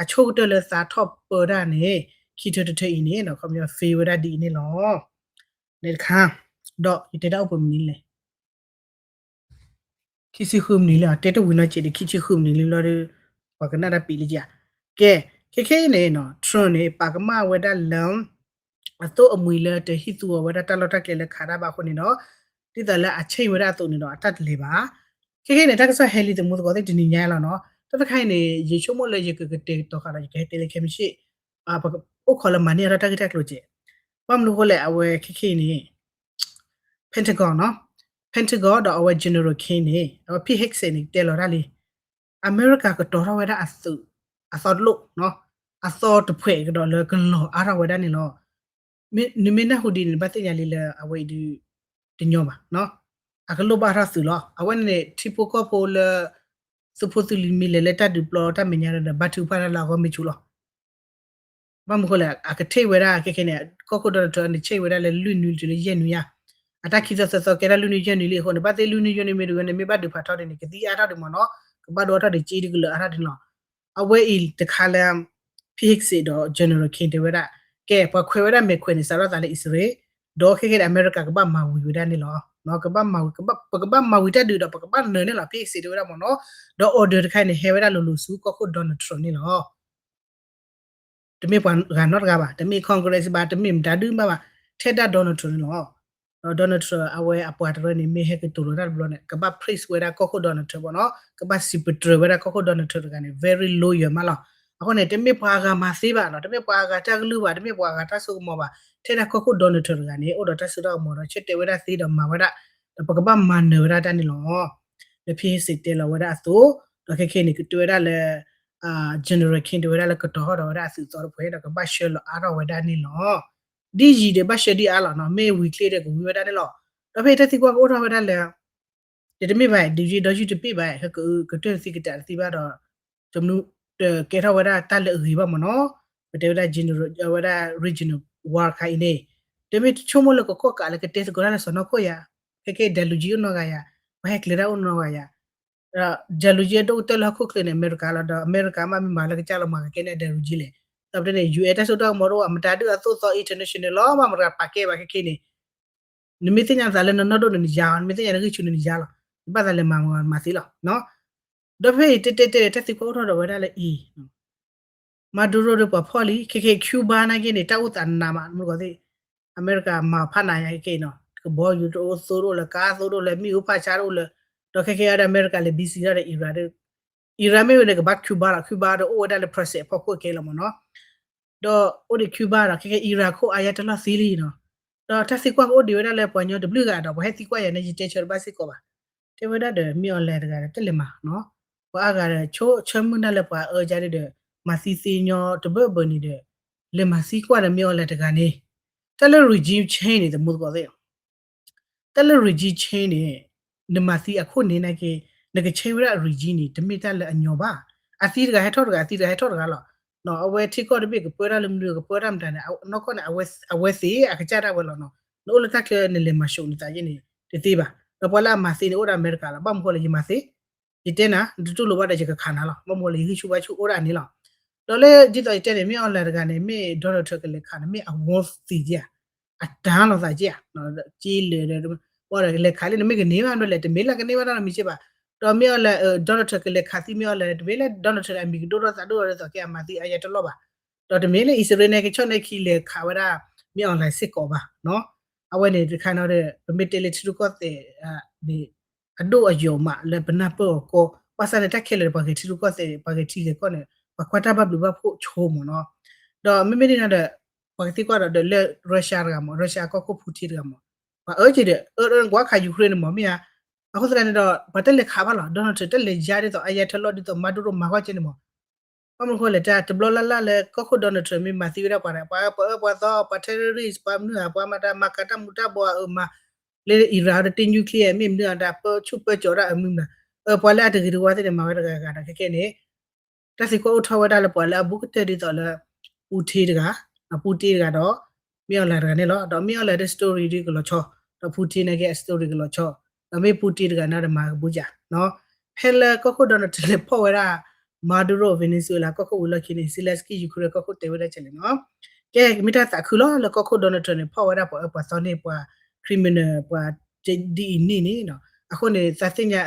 အဆိကတၢၢ်လၢသးထီၣ်ပၢဒၣ်န့ၣ် ခံထၢတထၢအံၤန့ၣ် ခီပညီ fail ဝဲဒၣ်ဒ်အံၤန့ၣ်လီၤ. န့ၣ်တခါ, ဒီးယတဲတၢ်အိၣ်ပှဲၤမနုၤလဲၣ် ခံဆံဃုမနုၤလံ, တဲတဝံၤနီၢ်က့ဒီး ခံဆံဃုမနုၤလံလီၤဒီး ပှၤကနၣ်တၢ်ပံးလံဧါ. ကဲ, ခဲခဲအံၤန့ၣ် Trump န့ၣ် ပာ်ကမၣ်ဝဲဒၣ်လၢ အသိၣ်အမှံၤလၢတဟံးသူအီၤဝဲဒၣ်တၢ်လီၢ်တၢ်ကျဲလၢခးတၢ်ဘၣ်အဃိန့ၣ်ဒီး ဒ်သိးလၢအ change ဝဲဒၣ်အသိးန့ၣ်ဒီး အတၢ်တလဲၤဘၣ်. ခဲခဲအံၤန့ၣ် တၢ်ကစီၣ်ဟဲလံ သမူသကိးသ့ၣ် တနံၤညါလီၤနီၤ. တၢ်တခါအံၤန့ၣ် ယဆိကမိၣ်လၢယကကတဲာ်ကတီၤဃာ်ဒီး ယကဟဲတဲလၢခဲမုၢ်ဆ့ၣ် အိၣ်ခိးလၢမၤန့ၢ်အတၢ်ဂ့ၢ်တၢ်ကျိၤကဲး. ဘၣ်မနုၤအဃိလဲၣ် အဝဲခဲခဲအံၤန့ၣ် Pentagon နီၤ, Pentagon ဒီးအဝဲ General King န့ၣ် အဝဲ Pete Hegseth န့ၣ် တဲလီၤတၢ်လံ, အမဲရကၤကတီၤထီၣ်ဝဲဒၣ်အသုး အသီတလိၣ်, အသီတဖှဲးကဒီးလၢကလီၤအါထီၣ်ဝဲဒၣ်န့ၣ်လီၤ. နမ့ၢ်နၢ်ဟူဒ်န့ၣ် နဘၣ်သ့ၣ်ညါလံလၢအဝဲအံၤဒုး တညီဘၣ်, အကလိၣ်ဘၣ်ထီၣ်သုးလီၤ. အဝဲန့ၣ်န့ၣ် ထံဖိကီၢ်ဖိလၢ သုးဖိသုးလံၤမ့ၢ်လဲၤလၢတၢ်ဒုးပျီတၢ်မဲာ်ညါဒီး ဘါထုကဖၣ်တၢ်လၢအဂီၢ်မ့ၢ်ဆူၣ်လီၤ. ဘၣ်မနုၤအဃိလဲၣ် အကထံၣ်ဝဲဒၣ်ခဲခဲန့ၣ် ကီၢ်ခိၣ် Donald Trump န့ၣ် ဆံးဝဲဒၣ်လၢလွံၢ်နွံတုၤလၢယဲၢ်နွံဧါ. အတၢ်ခံသီသၢသီကဲထီၣ်လွံၢ်နွံယဲၢ်နွံလံအဃိန့ၣ် ဘၣ်သ့ၣ်လွံၢ်နွံယဲၢ်နွံမ့ၢ်တဝဲန့ၣ် မ့ၢ်ဘၣ်ဒုးဖးထီဒ်န့ၣ် ကသံအါထီၣ်ဒံးမ့ၢ်နီၤ, ကဘၣ်ဒိအါထီၣ်ဒံးက့ဒ်ကလၢာ်အါထီၣ်ဒံးလီၤ. အဝဲအံၤတခါလၢ Pete Hegseth ဒီး General King တဲဝဲဒၣ် ကဲ ပှၤခွဲးဝဲဒၣ်မဲာ်ခွဲးန့ၣ် စးထီၣ်သးလၢအံၣ်စရ့လး, ဒီးခဲခဲန့ၣ် အမဲရကၤကဘၣ်မၤဝံၤဝဲဒၣ်န့ၣ်လီၤ. ကဘၣ်မၤဝံၤ ပကဘၣ်မၤဝံၤတၢ်ဒုးဒီး ပကဘၣ်နၢၤန့ၣ်လီၤ Pete Hegseth တဲဝဲဒၣ်မ့ၢ်နီၤ. ဒီး order တခါအံၤန့ၣ် ဟဲဝဲဒၣ်လိၤလိၤဆူကီၢ်ခိၣ် Donald Trump န့ၣ်လီၤ. တမ့ၢ်ပှၤဂၤနီတဂၤဘၣ်, တမ့ၢ် Congress ဘၣ်, တမ့ၢ်မတၤဒုးမးဘၣ်, ထဲဒၣ် Donald Trump န့ၣ်လီၤ. ဒီး Donald Trump အဝဲအပှၤတရၢန့ၣ် မ့ၢ်ဟဲကတိၤလီၤတၢ်တဘျီန့ၣ် ကဘၣ် praise ဝဲဒၣ်ကီၢ်ခိၣ် Donald Trump ဘၣ်နီၤ, ကဘၣ်စံးပတြၢၤဝဲဒၣ်ကီၢ်ခိၣ် Donald Trump တဂၤန့ၣ် very loyal မးလီၤ. အဃိန့ၣ် တမ့ၢ်ပှၤအဂၤမၤသ့ဘၣ်နီၤ, တမ့ၢ်ပှၤအဂၤတၢ်ကလုၢ်ဘၣ်, တမ့ၢ်ပှၤအဂၤတၢ်စိကမီၤဘၣ်, ထဲဒၣ်ကီၢ်ခိၣ် Donald Trump တဂၤန့ၣ် အိၣ်ဒီးတၢ်စိတၢ်ကမီၤဒီး ဆၢတဲာ်ဝဲဒၣ်သ့ဒီးမၤဝဲဒၣ်, ဒီးပကဘၣ်မၤနၢၤဝဲဒၣ်တၢ်န့ၣ်လီၤ. ဒီး Pete Hegseth တဲလီၤဝဲဒၣ်အသိး, ဒီးခဲခဲန့ၣ် ကတဲဝဲဒၣ်လၢ General King တဲဝဲဒၣ်လၢကတီၤထီၣ်ဒီးဝဲဒၣ်အသုးသီတဖှဲးဒီးကဘၣ်ဆှၢလီၤအါထီၣ်ဝဲဒၣ်န့ၣ်လီၤ. ဒ်ယံၤဒီးဘၣ်ဆှၢဒ်အါလီၤနီၤ, မ့ၢ်ဝံၤချ့ဒီးကဝံၤဝဲဒၣ်န့ၣ်လီၤ. ဒီးဖဲအံၤတၢ်သံကွၢ်ကအိၣ်ထီၣ်ဝဲဒၣ်လၢ တမ့ၢ်ဘၣ် ဒုးယံၤဒီးယုၢ်တပ့ၢ်ဘၣ်, ကကတၢၢ်တသံကတၢၢ်တသံဘၣ်ဒီး တမနုၤ တကဲထီၣ်ဝဲဒၣ်တၢ်လၢအဂ့ၤဘၣ်မ့ၢ်နီၤ. ပတဲဝဲဒၣ် general ဝဲဒၣ် regional war ခါအံၤန့ၣ် တမ့ၢ်ဆိကမိၣ်လၢကကီၢ်ကးလၢကတဲသကိးတၢ်လၢစီၤနီၢ်ခိၣ်ယၤ, ခဲကဲ ဒၢလူၤကၠံအိၣ်နီၢ်ဂၤယၤ, ပှၤဟဲကျဲၤတၢ်အိၣ်နီၢ်ဂၤယၤ, ဒၢလူၤကၠံအဒိၣ်ကတၢၢ်လၢဟီၣ်ခိၣ်ချၢန့ၣ် အမဲရကၤလီၤ, ဒီးအမဲရကၤမးမ့ၢ်မၤလၢကစၢ်လီၤမၤကကဲန့ၣ် ဒၢလူၤကၠံလဲၣ်. ဒီးပတဲန့ၣ် ယူၢ်အဲၣ် တၢ်စိတၢ်ကမီၤတအိၣ်, အမတၤဒုးအသိၣ်သီ international လီၤ, မ့ၢ်မတၤပာ်ကဲဘၣ်ခဲခဲန့ၣ် နမ့ၢ်သ့ၣ်ညါသးလၢနနီၢ်ဒိၣ်န့ၣ်နယါလီၤ, နမ့ၢ်သ့ၣ်ညါနဂံၢ်ဆူၣ်န့ၣ်နယါလီၤ, နဘၣ်သးလဲၤမၤမၤသ့လီၤ. ဒီးဖဲအံၤတဲတဲတဲတၢ်သံကွၢ်အိၣ်ထီၣ်ဒီးဝဲဒၣ်လၢအံၤ Maduro ဒီးပှၤဖီၣ်လံ, ခဲခဲ Cuba နာ်က့န့ၣ် တၢ်အိၣ်သးနးမး မုၢ်ကီၢ်သ့ၣ်, အမဲရကၤမၤဖးနးညါခဲခဲအံၤနီၤ, ကဘီယူၤတအိၣ်သိတအိၣ်လၢ ကါသိတအိၣ်လၢ မ့ၣ်အူဖးဆါတအိၣ်လၢ, ဒီးခဲခဲအံၤဒီးအမဲရကၤလဲၤ busy ထီၣ်ဒီး Iran ဒီး Iran မ့ၢ်ဝဲန့ၣ်ကဘၣ် Cuba လီၤ, Cuba ဒီးအိၣ်ဝဲဒၣ်လၢ Persian အဖီခိၣ်ခဲလၢာ်မ့ၢ်နီၤ. ဒီးအိၣ်ဒံး Cuba ဒီးခဲခဲ Iran ခိၣ်အါယါတလီၢ်သံလံနီၤ. ဒီးတၢ်သံကွၢ်ကအိၣ်ဒံးဝဲဒၣ်လၢပှၤကညီတဘျုးဂၤဒီး ပှၤဟဲသံကွၢ်ယၤန့ၣ် ယတဲဆၢတဘၣ်စ့ၢ်ကီးဘၣ်. တဲဝဲဒၣ်ဒီး မ့ၢ်အီၤလဲၣ်တဂၤဒီး တလဲၤမၤနီၤ, ပှၤအါဂၤဒီး ဆိဆၢမုၢ်နၢ်လၢပှၤအၢယါဒ်ဒီး မၤသံသ့ညီတဘၢဘၢန့ၣ်ဒီး လဲၤမၤသံကွၢ်ဒီးမ့ၢ်အီၤလဲၣ်တဂၤန့ၣ်, တၢ်လၢ regime change န့ၣ် သမူသကိးသ့ၣ် တၢ်လၢ regime change န့ၣ် နမၤသံအခိၣ်န့ၣ်နာ်က့ နက change ဝဲဒၣ်အ regime န့ၣ် တမ့ၢ်တၢ်လၢအညီဘၣ်. အသံတဂၤဟဲထီၣ်တဂၤ, အသံတဂၤဟဲထီၣ်တဂၤလီၤ. အဝဲထံကီၢ်တဘ့ၣ်ကပၢတၢ်လၢမနုၤ ကပၢတၢ်မတၤန့ၣ် နီၢ်ကီၢ်န့ၣ် အဝဲသ့ၣ်အကစၢ်ဒၣ်ဝဲလီၤနီၤ. နအိၣ်လၢတၢ်ချၢနလဲၤမၤၡိးနသးယဲန့ၣ် တသ့ဘၣ်. ဒီးပှၤလၢအမၤသံန့ၣ် အိၣ်ဒီးအမဲရကၤလီၤ. ဘၣ်မနုၤဃိလဲၣ် ယမၤသံ ယတဲနၤ နတတူၢ်လိာ်ဘၣ်ဒီးယကခးနၤလီၤ. ဘၣ်မနုၤဃိလဲၣ် ယဂံၢ်ဆူၣ်ဘါဆူၣ်အိၣ်ဒၣ်န့ၣ်လီၤ. ဒီးလၢဒ်သိးယတဲန့ၣ် မ့ၢ်အီၤလဲၣ်တဂၤန့ၣ် မ့ၢ် Donald Trump ကလဲၤခးန့ၣ် မ့ၢ်အ worth သ့ဧါ, အတၢ်လီၤသးဧါ, က့လၢာ်ဒီး လဲၤခးလံန့ၣ် မ့ၢ်ကန့ၢ်ဘၣ်ဒီးလဲၣ် တမ့ၢ်လၢကန့ၢ်ဘၣ်တၢ်နီတမံၤစ့ၢ်ဘၣ်. ဒီးမ့ၢ်အီၤလဲၣ် Donald Trump ကလဲၤခးသံမ့ၢ်အီၤလဲၣ် တမ့ၢ်လၢ Donald Trump အမံၤကဒိၣ်ထီၣ်သးဒိၣ်ထီၣ်ဒ်သိးကဲအမၤသံအါယါတလီၢ်ဘၣ်. ဒီးတမ့ၢ်လၢ Israel န့ၣ် ကဆီၣ်န့ၢ်ခံလဲၤခးဝဲဒၣ် မ့ၢ်အီၤလဲၣ်စ့ၢ်ကီးဘၣ်. အဝဲန့ၣ်တခါနီၤဒီး ပမ့ၢ်တဲလၢထံရူၢ်ကီၢ်သဲးန့ၣ် အဒိၣ်အယိာ်မးလၢပနၢ်ပၢၢ်အီၤကီ, ဘၣ်ဆၣ်န့ၣ် တၢ်ခဲလၢာ်ဒီးပှၤဂဲၤထံရူၢ်ကီၢ်သဲး ပှၤဂဲၤထံဂဲၤကီၢ်န့ၣ် ပှၤကွၢ်တၢ်ဘၣ်ဘျုးဘၣ်ဖှိၣ်ဆိမ့ၢ်နီၤ. ဒီးမ့မ့ၢ်ဒ်န့ၣ်ဒီး ပှၤကသံကွၢ်ဒီးဒီးလၢ Russia တဂၤမ့ၢ် Russia ကီၢ်ခိၣ် Putin တဂၤမ့ၢ် ပှၤအၢက့ၤဒီး အၢ ကွၢ်ခး Ukraine န့ၣ်မ့ၢ်မ့ၢ်ဧါ. အဃိသတးန့ၣ်ဒီး ပှၤတလဲၤခးဘၣ်လီၤ Donald Trump တလဲၤယါဒ်သိး အါယါတလီၢ်ဒ်သိး မၤဒူရိၣ်မၤဂီၢ်ကဲန့ၣ်မ့ၢ် ဘၣ်မနုၤဃိလဲၣ် တၢ်တဘျီလၢ်လၢ်လၢကီၢ်ခိၣ် Donald Trump မ့ၢ်မၤသံဝဲဒၣ်ပှၤဒီး ပှၤအၢပှၤအၢပှၤသီ ပှၤ terrorist ပှၤမနုၤဧါ ပှၤမၤတၢ်မၤကၤတၢ်မူၤတၢ်ဘှီးအအၢမၤ လၢ Iran ဒီးတ့ nuclear မ့ၢ်မနုၤဧါ တၢ်ပၢဆူၣ်ပၢကၠီၤဒၣ်အမုၢ်မနၤ အၢပှၤလၢအတဂ့ၤတဝါသ့ၣ်န့ၣ် မၤဝဲတဂၤဂၤဒီးခဲကဲန့ၣ် တၢ်သံကွၢ်အိၣ်ထီၣ်ဝဲဒၣ်လၢပှၤလၢအဘူးကတၢၢ်ဒ်သိးလၢ Putin တဂၤ, Putin တဂၤဒီး မ့ၢ်အီၤလဲၣ်တဂၤန့ၣ်လီၤ. ဒီးမ့ၢ်အီၤလဲၣ်ဒီး story ဒီးကလီၤဆီ, ဒီး Putin န့ၣ်က့ story ကလီၤဆီ, ဒီးမ့ၢ် Putin တဂၤန့ၣ်ဒီးမၤကဘူးကၠးနီၤ. ဖဲလၢကီၢ်ခိၣ် Donald Trump လဲၤဖီၣ်ဝဲဒၣ် Maduro Venezuela ကီၢ်ခိၣ်ဝံၤလီၢ်ခံန့ၣ် Zelensky Ukraine ကီၢ်ခိၣ်တဲဝဲဒၣ်ကလဲၣ်နီၤ. ကဲ မ့ၢ်တၢ်သးခုလီၤလၢကီၢ်ခိၣ် Donald Trump န့ၣ် ဖီၣ်ဝဲဒၣ်ပှၤအၢပှၤသီန့ၣ် ပှၤ criminal ပှၤဒ်အံၤန့ၣ်န့ၣ် အဃိန့ၣ် သးသ့ၣ်ညါ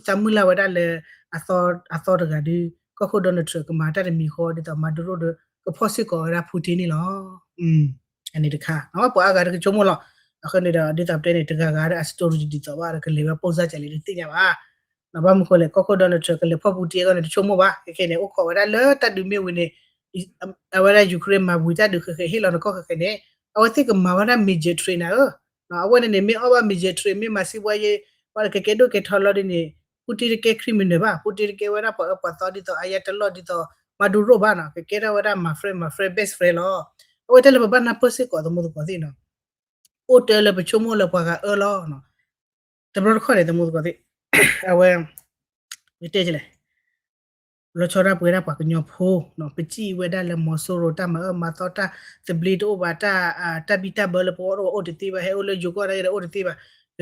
သးမုၢ်လၢ်ဝဲဒၣ်လၢ အသီတဂၤဒီး ကီၢ်ခိၣ် Donald Trump ကမၤတၢ်တမံၤဃီ ဒ်သိး Maduro ဒီး ကဖီၣ်စ့ၢ်ကီးဝဲဒၣ် Putin န့ၣ်လီၤ. အန့ၣ်တခါ ပှၤအါဂၤတကဆိကမိၣ်လီၤ. အဃိန့ၣ်ဒီး ဒ်သိးပတဲန့ၣ် တဂၤဂၤဒီးအ story ဒ်သိးဘၣ်ဒီး ကလဲၤဝဲပိၢ်စၢ်ကလဲၣ်တသ့ၣ်ညါဘၣ်. ဘၣ်မနုၤဃိလဲၣ် ကီၢ်ခိၣ် Donald Trump ကလဲၤဖီၣ် Putin အဂီၢ်န့ၣ် တဆိကမိၣ်ဘၣ်. ခဲခဲန့ၣ် အိၣ်ခိးဝဲဒၣ်လၢတၢ်ဒုးမ့ၢ်ဝံၤန့ၣ် အဝဲဒၣ် Ukraine မၤဝံၤတၢ်ဒုးဃဲးဃဲးဟ့ၣ်လီၤနကီၢ်ဃဲးဃဲးန့ၣ် အဝဲသ့ၣ်ကမၤဝဲဒၣ် major trade နၤဧၢ, အဝဲန့ၣ်န့ၣ် မ့ၢ်အီၣ်ဘၣ် major trade မ့ၢ်မၤစံးဘှါယဲ ပှၤကကဲဒိၣ်ကဲထီလီၤဒ်န့ၣ် Putin တကဲ criminal ဘၣ်, Putin တကဲဝဲဒၣ်ပှၤအၢပှၤသီဒ်သိး အါယါတလီၢ်ဒ်သိး Maduro ဘၣ်နီၤ, ကကဲထီၣ်ဝဲဒၣ် my friend my friend best friend လီၤ. အဝဲတဲလၢပဘၣ်နၢ်ပၢၢ်စ့ၢ်ကီးသမူသကိးသ့ၣ်နီၤ, အိၣ်တၢ်လၢပဆိကမိၣ်လၢပှၤဂၤအၢလီၤ. တဘျီတခီၣ်န့ၣ် သမူသကိးသ့ၣ် အဝဲ တဲလဲၣ် လီၤဆီဒၣ်ပှဲၤဒၣ်ပှၤကညီဖိ, ပစံးဝဲဒၣ်လၢ မီၤစိရိၤ တၢ်မၤအၢမၤသီ တၢ်သဘျ့တအိၣ်ဘၣ်, တၢ်ဘံၣ်တၢ်ဘၢလၢပဂီၢ် အိၣ်တသ့ဘၣ်, ဟဲအိၣ်လၢယိၤကီၢ်ဒၣ်ဒီးအိၣ်တသ့ဘၣ်,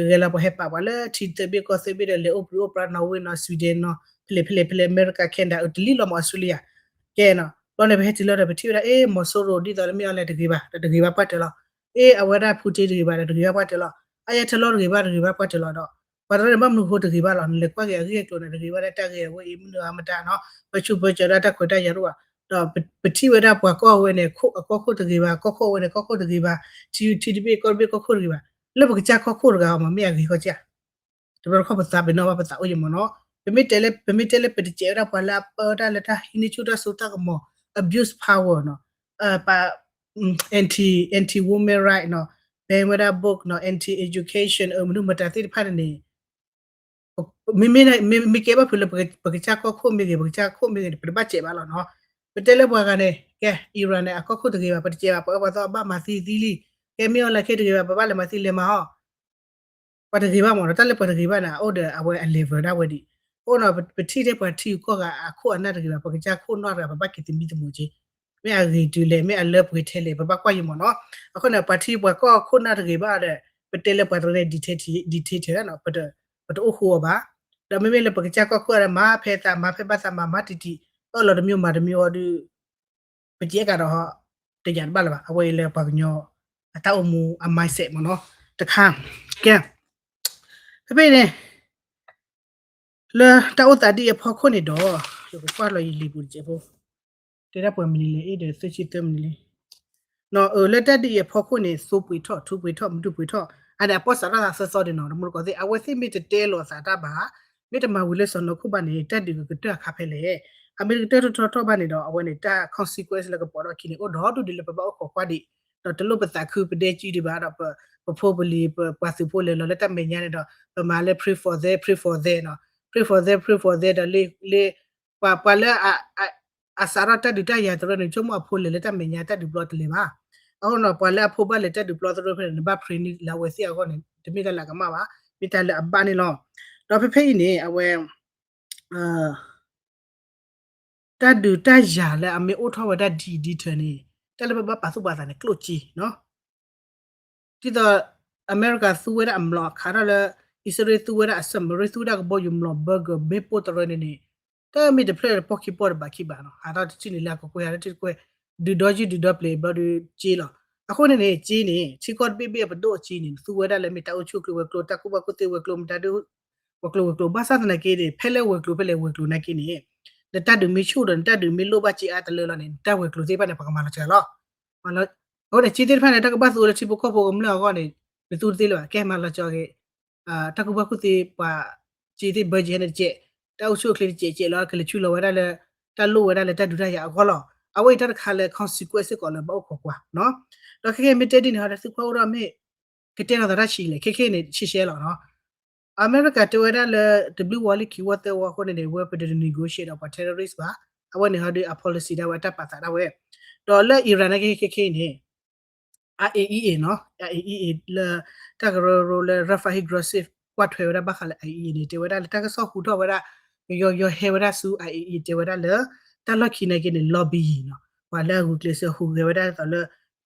ဂဲၤလီၤပှၤဟဲပာ်ပှၤလၢထံသၢဘ့ၣ်ကီၢ်သၢဘ့ၣ်ဒီး လဲၤအိၣ်ပြံၤအိၣ်ပြါ နီၣ်ဝ့ နီၣ် Sweden နီၣ် ဖဲလဲၣ်ဖဲလဲၣ်ဖဲလဲၣ် အမဲရကၤ Canada အတလံလီၤမး Australia ကဲနီၤ, ဘျီန့ၣ် ပဟဲတုၤလီၤဒီး ပထံၣ်ဝဲဒၣ် အ့ မီၤစိရိၤ ဒ်သိးလၢမ့ၢ်အီၤလဲၣ်တဂ့ၤဘၣ် ဒီးတဂ့ၤဘၣ်ပှၢ်တၢၢ်လီၤ. အ့ အဝဲဒၣ် Putin တဂ့ၤဘၣ်ဒီးတဂ့ၤဘၣ်ပှၢ်တၢၢ်လီၤ. အါယါတလီၢ်တဂ့ၤဘၣ်တဂ့ၤဘၣ်ပှၢ်တၢၢ်လီၤဒီး ပှၤတရၢန့ၣ် ဘၣ်မနုၤဃိတဂ့ၤဘၣ်လီၤ, နလဲၤကွၢ်က့ၤအဂ့ၢ်အကျိၤန့ၣ် တဂ့ၤဘၣ်လၢတၢ်ဂ့ၢ်အဝဲအံၤ မနုၤအမတၤနီၤ, ပဆူၣ်ပၢကၠီၤဒၣ်တၢ်ခွဲးတၢ်ယာ်တအိၣ်ဘၣ်, ဒီးပထံၣ်ဝဲဒၣ်ပှၤကီၢ်ဝဲန့ၣ် အကီၢ်ခိၣ်တဂ့ၤဘၣ်, ကီၢ်ခိၣ်ဝဲန့ၣ် ကီၢ်ခိၣ်တဂ့ၤဘၣ်, ထံ ထံတဘ့ၣ်ကီၢ်တဘ့ၣ်ကီၢ်ခိၣ်တဂ့ၤဘၣ်, လၢပကစၢ်ကီၢ်ခိၣ်တဂၤအီၤမး မ့ၢ်အဂ့ၤကီၢ်ကၢ် တဘျီတခီၣ်ပသးပ့ၤနီၣ်ဘၣ်ပသးအိၣ်ယံၤမ့ၢ်နီၤ, ပမ့ၢ်တဲလၢ ပမ့ၢ်တဲလၢပတစဲးဝဲဒၣ်ပှၤလၢအပၢတၢ်လၢတၢ်ဟံးန့ၢ်ဆူၣ်တၢ်စိတၢ်ကမီၤ abuse power နီၤ, ပ anti anti women right နီၤ, ban ဝဲဒၣ် book နီၤ, anti education အမနုၤမတၤသ့ၣ်တဖၣ်န့ၣ်န့ၣ် မ့မ့ၢ် မ့မ့ၢ်ကဲဘၣ်ဖုးလၢ ပကစၢ်ကီၢ်ခိၣ်မ့ၢ်ဂ့ၤ ပကစၢ်ခိၣ်မ့ၢ်ဂ့ၤန့ၣ် ပတဘၣ်စဲးဘၣ်လီၤနီၤ, ပတဲလၢပှၤဂၤန့ၣ် ကဲ Iran န့ၣ် အကီၢ်ခိၣ်တဂ့ၤဘၣ် ပတစဲးဘၣ် ပှၤအၢပှၤသီဘၣ်မၤသံသံလံ, ကဲမ့ၢ်အီၤလဲၣ်ခဲ တဂ့ၤဘၣ် ပဘၣ်လဲၤမၤသံလဲၤမၤဟီၣ် ပှၤတဂ့ၤဘၣ်မ့ၢ်နီၤ, တၢ်လၢပှၤတဂ့ၤဘၣ်န့ၣ် အအိၣ်ဒီးအဝဲအ level ဒၣ်ဝဲဒံး, အဃိနီၤ ပထံၣ်ထဲပှၤထံဂုၤကီၢ်ဂၤအခိၣ်အနၢ်တဂ့ၤဘၣ် ပကစၢ်ခိၣ်နီၢ်တဂၤ ပဘၣ်က့ၤသမံသမိးက့ၤ, မ့ၢ်အဂ့ၤတုၤလဲၣ် မ့ၢ်အလၢပှဲၤထဲလဲၣ် ပဘၣ်ကွၢ်ယံၤမ့ၢ်နီၤ, အဃိန့ၣ် ပှၤထံပှၤကီၢ်ခိၣ်နၢ်တဂ့ၤဘၣ်ဒီး ပတဲလၢပှၤတရၢန့ၣ် dictator နီၤ, ပတအိၣ်ဃူအီၤဘၣ်, ဒီးမ့မ့ၢ်လၢပကစၢ်ကီၢ်ခိၣ်အရၢ မၤဖဲသးမၤဖဲဘၣ်သးမၤ မၤတံၢ်တံၢ် အၢၣ်လီၤတမံၤမၤတမံၤအီၤဒီး ပကဲကဒီး တယာ်တဘၣ်လၢၤဘၣ်, အဝဲအံၤလၢပှၤကညီ အတၢ်အိၣ်မူအ mindset မ့ၢ်နီၤ, တခါ, ကဲ, ဖဲဖဲအံၤန့ၣ် လၢတၢ်အိၣ်သးဒ်အံၤအဖီခိၣ်န့ၣ်ဒီး ယကကွၢ်လီၤယလံာ်ပူၤတစဲးဖိ, တဲဒၣ်ပှဲၤမံးနံးလဲၣ် အ့ၣ်ဒီးသၢဆံသၢမံးနံးလံ နီၤ, အၢ လၢတၢ်ဒ်အံၤအဖီခိၣ်န့ၣ် သိပှ့ၤထီၣ် ထူပှ့ၤထီၣ် မဒုပှ့ၤထီၣ် အန့ၣ် အပီၣ်စးထီၣ်သးသၢသီဒံးနီၤ, တမူတကိးသ့ၣ် အဝဲသ့ၣ်မ့ၢ်တတဲလိာ်အသးတၢ်ဘၣ်, မ့ၢ်တမၤဝံၤလၢစီၤနီၤခိၣ်ဘၣ်န့ၣ် တၢ်ဒုးကကတၢၢ်အခါဖဲလဲၣ်, အမ့ၢ်တကတၢၢ်ထီၣ်ထီၣ်ထီၣ်ဘၣ်န့ၣ်ဒီး အဝဲန့ၣ် တၢ် consequence လၢကပိာ်ထီၣ်အခံန့ၣ် အိၣ်ဒီးဒူၣ်ဒံးလၢပဘၣ်အိၣ်ခိးကွၢ်ဒံး, ဒီးတလိၣ်ပသးခုပဒဲကုဒံးဘၣ်ဒီး ပဖိပလံၤ ပပှၤသုးဖိလဲၤလီၤလၢတၢ်မဲာ်ညါန့ၣ်ဒီး ပမၤလၢ pray for them, pray for them နီၤ, pray for them, pray for them ဒီးလၢ လၢ ပှၤ ပှၤလၢ အစးထီၣ်တၢ်ဒုးတၢ်ယၤတရၢန့ၣ် ဆိကမိၣ်အဖိလဲၤလၢတၢ်မဲာ်ညါ တၢ်ဒုးပျီတလဲၤဘၣ်, အဃိနီၤ ပှၤလၢအဖိဘၣ်လဲၤတၢ်ဒုးပျီတရၢဖဲန့ၣ် နဘၣ် pray န့ၢ်လၢအဝဲသ့ၣ်အဂီၢ်န့ၣ် တမ့ၢ်တၢ်လၢအကမၣ်ဘၣ်, မ့ၢ်တၢ်လၢအဘၣ်န့ၣ်လီၤ, ဒီးဖဲဖဲအံၤန့ၣ် အဝဲ တၢ်ဒုးတၢ်ယၤလၢအမ့ၢ်အိၣ်ထီၣ်ဝဲဒၣ်ဒ်အံၤဒ်ထၢန့ၣ် တၢ်လၢပဘၣ်ပာ်သူၣ်ပာ်သးန့ၣ် ကျိၣ်စ့နီၤ, ဒ်သိး အမဲရကၤသူဝဲဒၣ်အမျိာ်ခးထီၣ်လၢ အံၣ်စရ့လးသူဝဲဒၣ်အ submarine သူဝဲဒၣ်ကဘီယူၤမျိာ် ဘၢဂၢၢ် မ့ၣ်ပိၢ်တရၢန့ၣ်န့ၣ် တမ့ၢ်တဖျၢၣ်တပီၢ်ခံပီၢ်တဘးခံဘးနီၤ, ဟးထီၣ်တထံၣ်န့ၣ်လၢအကကွဲၢ် ဟးထီၣ်တထံၣ်တကွဲၢ် ဒုးဒီယုၢ်ဒုးဒီပျ့ၤဘျီဒီးစ့လီၤ, အဃိန့ၣ်န့ၣ် စ့န့ၣ် ထံကီၢ်တဘ့ၣ်ဘ့ၣ်အပဒိၣ်အစ့န့ၣ် သူဝဲဒၣ်လၢမ့ၢ်တၢ်အိၣ်ဆူၣ်အိၣ်ချ့ဝဲၤကျိၤ တၢ်ကူၣ်ဘၣ်ကူၣ်သ့ဝဲၤကျိၤ မတၤဒုး ဝဲၤကျိၤဝဲၤကျိၤ ဘၣ်ဆၣ်သနာ်က့န့ၣ် ဖဲလၢဝဲၤကျိၤဖဲလဲၣ်ဝဲၤကျိၤနာ်က့န့ၣ် နတၢ်ဒုးမ့ၢ်ဆူၣ်ဒီး နတၢ်ဒုးမ့ၢ်လိၣ်ဘၣ်စ့အါတလၢလီၤန့ၣ် နတၢ်ဝဲၤကျိၤသ့ၣ်တဖၣ်န့ၣ် ပှၤကမၤလီၤစှၤလီၤ. အဃိန့ၣ် စ့သ့ၣ်တဖၣ်န့ၣ် တၢ်ကဘၣ်သူလၢထံဖိကီၢ်ဖိကမျၢၢ်အဂီၢ်န့ၣ် နသူတသ့လၢၤဘၣ် ကဲမၤလီၤစှၤက့ၤ တၢ်ကူၣ်ဘၣ်ကူၣ်သ့ပှၤ စ့သ့ၣ်ဘၢက့ၤဟဲန့ၣ်တကဲး တၢ်အိၣ်ဆူၣ်အိၣ်ချ့တကဲးကဲးလီၤ ကလဲၤဆူၣ်လီၤဝဲဒၣ်လၢ တၢ်လိၣ်ဝဲဒၣ်လၢတၢ်ဒုးတၢ်ယၤအဂီၢ်လီၤ. အဝဲအံၤတၢ်တခါလၢ consequence စ့ၢ်ကီးလၢဘၣ်အိၣ်ခိးကွၢ်နီၤ. ဒီးခဲကဲမ့ၢ်တဲဒ်န့ၣ်ဟီဒီး သုးခွါအိၣ်ဒီးမ့ၢ် ကတဲလီၤသးတၢ်ဆံးလဲၣ် ခဲခဲအံၤန့ၣ် ရှဲရှဲလီၤနီၤ. အမဲရကၤတဲဝဲဒၣ်လၢ တဘျုးဝီလံခံဝီသၢဝီအဃိန့ၣ်န့ၣ် ဝဲပတ negotiate ဒီးပှၤ terrorist ဘၣ်. အဝဲန့ၣ်ဟီဒီး အ policy ဒၣ်ဝဲအတၢ်ပာ်သးဒၣ်ဝဲ ဒီးလၢ Iran နာ်က့ခဲခဲအံၤန့ၣ် IAEA နီၤ IAEA လၢ တၢ်ကရၢကရိလၢ Rafael Grossi ကွၢ်ထွဲဝဲဒၣ်ဘၣ်ဃးလၢ IAEA န့ၣ် တဲဝဲဒၣ်လၢတၢ်ကစီၣ်ဟူထီၣ်ဝဲဒၣ် ကယီယီဟဲဝဲဒၣ်ဆူ IAEA တဲဝဲဒၣ်လၢ တၢ်လီၢ်ခံနာ်က့န့ၣ် lobby နီၤ ပှၤလၢအဂုာ်ကျဲးစၢးဟူးဂဲၤဝဲဒၣ်ဒ်သိးလၢ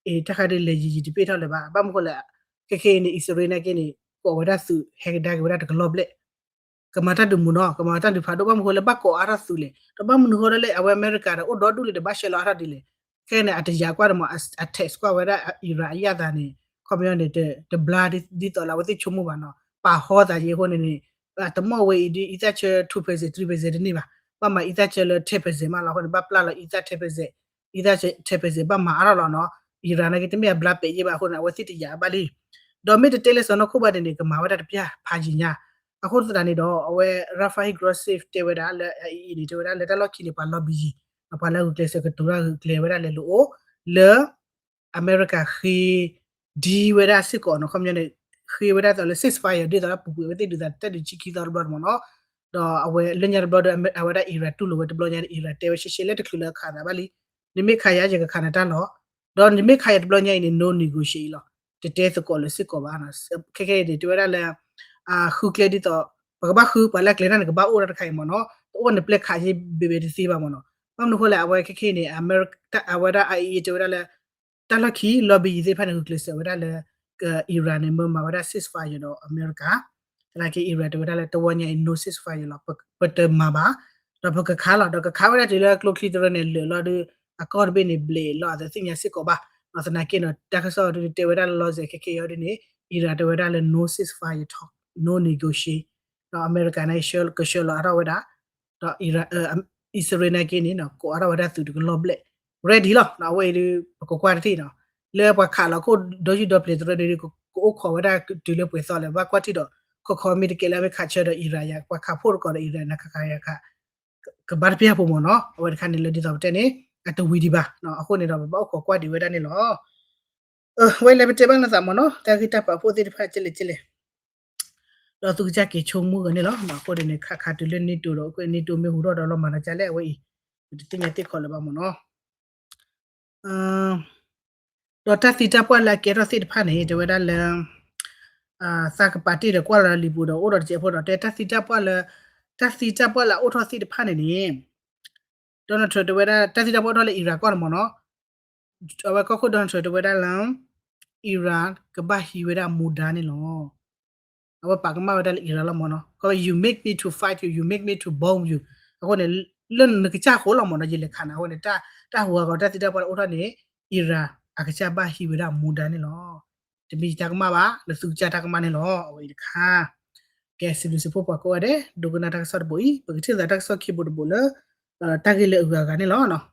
အ့ တၢ်ခါဒုးလဲၤယံာ်ယံာ်တပ့ၢ်ထီၣ်လၢၤဘၣ် ဘၣ်မနုၤဃိလဲၣ် ခဲခဲအံၤန့ၣ် အံၣ်စရ့လးနာ်က့န့ၣ် ကိးဝဲဒၣ်သုးဟဲကဒါက့ၤဝဲဒၣ်တကလီၢ်ဘျဲၣ် ကမၤတၢ်ဒုးမူနီၤ ကမၤတၢ်ဒုးဖးဒိၣ် ဘၣ်မနုၤဃိလၢဘၣ်ကိးအါထီၣ်သုးလဲၣ် ဒီးဘၣ်မနုၤဃိဒီးလၢအဝဲအမဲရကၤဒီးအိၣ်ဒီဒူၣ်လံဒီးဘၣ်ရှဲလီၤအါထီၣ်ဒ်လဲၣ် ခဲန့ၣ် အတယာ်ကွၢ်ဒီးမ့ၢ် အ tax ကွၢ်ဝဲဒၣ် Iran အယၣ်သးန့ၣ် ခီပညီန့ၣ် တဘျါဒ်သိးလၢအဝဲသ့ၣ်ဆိကမိၣ်ဘၣ်နီၤ ပာ်ဟီသးယံၤအဃိန့ၣ်န့ၣ် တမ့ၢ်ဝဲအံၤဒ် အံသၣ်ဆၢ two percent three percent တန့ၢ်ဘၣ် ဘၣ်မၤအံသၣ်ဆၢလၢ ten percent မးလီၤအဃိန့ၣ် ဘၣ်ပျၢ်လီၤအံသၣ် ten percent အံသၣ်ဆၢ ten percent ဘၣ်မၤအါထီၣ်လီၤနီၤ Iran နာ်က့တမ့ၢ်အဘျါပဲာ်ယဲၢ်ဘၣ်အဃိန့ၣ် အဝဲသ့ၣ်တယာ်ဘၣ်လံ ဒီးမ့ၢ်တတဲလၢစီၤနီၢ်ခိၣ်ဘၣ်န့ၣ်န့ၣ် ကမၤဝဲဒၣ်တပျၢ်ဖးယံာ်ညါ အဃိသတးန့ၣ်ဒီး အဝဲ Rafael Grossi တဲဝဲဒၣ်လၢ အအံၤန့ၣ် တဲဝဲဒၣ်လၢတၢ်လီၢ်ခံန့ၣ် ပှၤ lobby ပှၤလၢအဂုာ်ကျဲးစၢးကတိၤတၢ်ဂုာ်ကျဲးဝဲဒၣ်လဲၤလိာ်အိၣ် လၢ အမဲရကၤဃ့ ဒံဝဲဒၣ်စ့ၢ်ကီးနီၤ ခီပညီန့ၣ် ဃ့ဝဲဒၣ်ဒ်သိးလၢ ceasefire ဒ်သိးလၢပူၤကွံာ်အဝဲသ့ၣ်ဒုးသးတၢ်ဒုးဆံခံသီတဘျီတမ့ၢ်နီၤ ဒီးအဝဲလၢညါတဘျီဒီး အဝဲဒၣ် Iran တူၢ်လိာ်ဝဲတဘျီညါန့ၣ် Iran တဲဝဲရှဲရှဲလၢတချုးလၢအခးသးဘၣ်လံ နမ့ၢ်ခးယၤယကခးနတၢ်လီၤ ဒီးနမ့ၢ်ခးယၤတဘျီညါအံၤန့ၣ် no negotiation လီၤ တတဲသကိးလၢၤစ့ၢ်ကီးဘၣ် ခဲခဲအံၤန့ၣ် တဲဝဲဒၣ်လၢ ဃုကျဲဒ်သိး ပကဘၣ်ဃုပှၤလၢအကျဲၤတၢ်န့ၣ် ကဘၣ်အိၣ်ဒၣ်တခါအံၤမ့ၢ်နီၤ တအိၣ်န့ၣ်ပျဲခးယ့ၢ်ဘ့ၣ်ဘ့ၣ်တသ့ဘၣ်မ့ၢ်နီၤ ဘၣ်မနုၤဃိလဲၣ် အဝဲခဲခဲအံၤန့ၣ် အဝဲဒၣ် အအံၤတဲဝဲဒၣ်လၢ တၢ်လီၢ်ခံ lobby သ့ၣ်တဖၣ်န့ၣ် ဂုာ်ကျဲးစၢးဝဲဒၣ်လၢ Iran န့ၣ် မ့ၢ်မၤဝဲဒၣ် ceasefire ဒီးအမဲရကၤ သနာ်က့ Iran တဲဝဲဒၣ်လၢတဝီညါအံၤ no ceasefire လီၤ ပတမၤဘၣ် ဒီးပကခးလီၤ ဒီးကခးဝဲဒၣ်တုၤလၢကျိချံတရၢန့ၣ် လၢာ်လီၤဒီး အကီၢ်တဘ့ၣ်န့ၣ် ဘျဲးလီၤအသးသ့ၣ်ညါစ့ၢ်ကီးဘၣ် သနာ်က့နီၤ တၢ်ကစီၣ်ဒုးတဲဝဲဒၣ်လီၤစဲးခဲခဲအံၤဒ်န့ၣ် Iran တဲဝဲဒၣ်လၢ no ceasefire talk, no negotiation ဒီးအမဲရကၤန့ၣ် ကဆှၢလီၤအါထီၣ်ဝဲဒၣ် ဒီး အံၣ်စရ့လးနာ်က့န့ၣ် ကိးအါထီၣ်ဝဲဒၣ်သုးတကလီၢ်ဘျဲၣ် ready လီၤ အဝဲအံၤဒုး ပကကွၢ်တထံၣ်နီၤ လၢပှၤခးလီၤခိၣ်ဒီယုၢ်ဒီပျဲၤတရၢဒုး ကအိၣ်ခိးဝဲဒၣ်တုၤလၢပှဲၤသီလဲၣ် ဘၣ်ကွၢ်ထံၣ်ဒီး ခီခီမ့ၢ်တကဲလၢအမ့ၢ်ခးဆၢဒီး Iran ယၤ ပှၤခးဖှိၣ်တကိးဒီး Iran နခးခးယၤခး ကဘၣ်တပျၢ်ဖိမ့ၢ်နီၤ အဝဲတခါန့ၣ်လၢဒ်သိးပတဲန့ၣ် အတဝံၤဒံးဘၣ် အဃိန့ၣ်ဒီး ပဘၣ်အိၣ်ခိးကွၢ်ဒံးဝဲဒၣ်န့ၣ်လီၤ ဝဲလဲၤပတဲဘၣ်လၢသးမ့ၢ်နီၤ တၢ်ဂ့ၢ်တၢ်ပာ်ဖှိၣ်သ့ၣ်တဖၣ်ကလဲၣ်ကလဲၣ် ဒီးသုကစၢ်က့ၤဆိကမိၣ်ဂ့ၤန့ၣ်လီၤ အဃိန့ၣ်န့ၣ် ခးခးတုၤလၢ NATO ဒီး NATO မ့ၢ်ဟူထီၣ်ဒီးလီၤမၤတၢ်ကလဲၣ် အဝဲအံၤ ပတသ့ၣ်ညါသ့ၣ်ခီလၢၤဘၣ်မ့ၢ်နီၤ ဒီးတၢ်သံတၢ်ပှၢ်လၢအကဲထီၣ်သ့ၣ်တဖၣ်န့ၣ် တဲဝဲဒၣ်လၢ သးကပာ်တ့ၢ်ဒီးကွၢ်လီၤလံာ်ပူၤဒီးအိၣ်ဒီးတစဲးဖိဒီး တဲတၢ်သံတၢ်ပှၢ်လၢ တၢ်သံတၢ်ပှၢ်လၢအအိၣ်ထီၣ်သ့ၣ်တဖၣ်န့ၣ်န့ၣ် Donald Trump တဲဝဲဒၣ် တၢ်သံတၢ်ပှၢ်ထီၣ်လၢ Iran ကီၢ်န့ၣ်မ့ၢ်နီၤ အဝဲကီၢ်ခိၣ် Donald Trump တဲဝဲဒၣ်လၢ Iran ကဘၣ်ဟံးဝဲဒၣ်မူဒါန့ၣ်လီၤ အဝဲပာ်ကမၣ်ဝဲဒၣ်လၢ Iran လီၤမ့ၢ်နီၤ ခီ you make me to fight you, you make me to bomb you အဃိန့ၣ် လၢနကစၢ်ဃိလီၤမ့ၢ်နီၤ ယလဲၤခးနၤအဃိန့ၣ် တၢ်ဟူးဂီၤတၢ်သံတၢ်ပှၢ်လၢအိၣ်ထီၣ်န့ၣ် Iran အကစၢ်ဘၣ်ဟံးဝဲဒၣ်မူဒါန့ၣ်လီၤ တမ့ၢ်ယတၢ်ကမၣ်ဘၣ် လၢသုကစၢ်တၢ်ကမၣ်န့ၣ်လီၤ အဝဲအံၤတခါ ကဲစံးဘျုးစံးဖှိၣ်ပှၤကိးဂၤဒဲး ဒိကနၣ်တၢ်ကစီၣ်တဘိအံၤ ပကထံၣ်လိာ်သးတၢ်ကစီၣ်ခံဘိတဘိလၢ တၢ်ဂ့ၢ်လၢအဂၤဂၤန့ၣ်လီၤ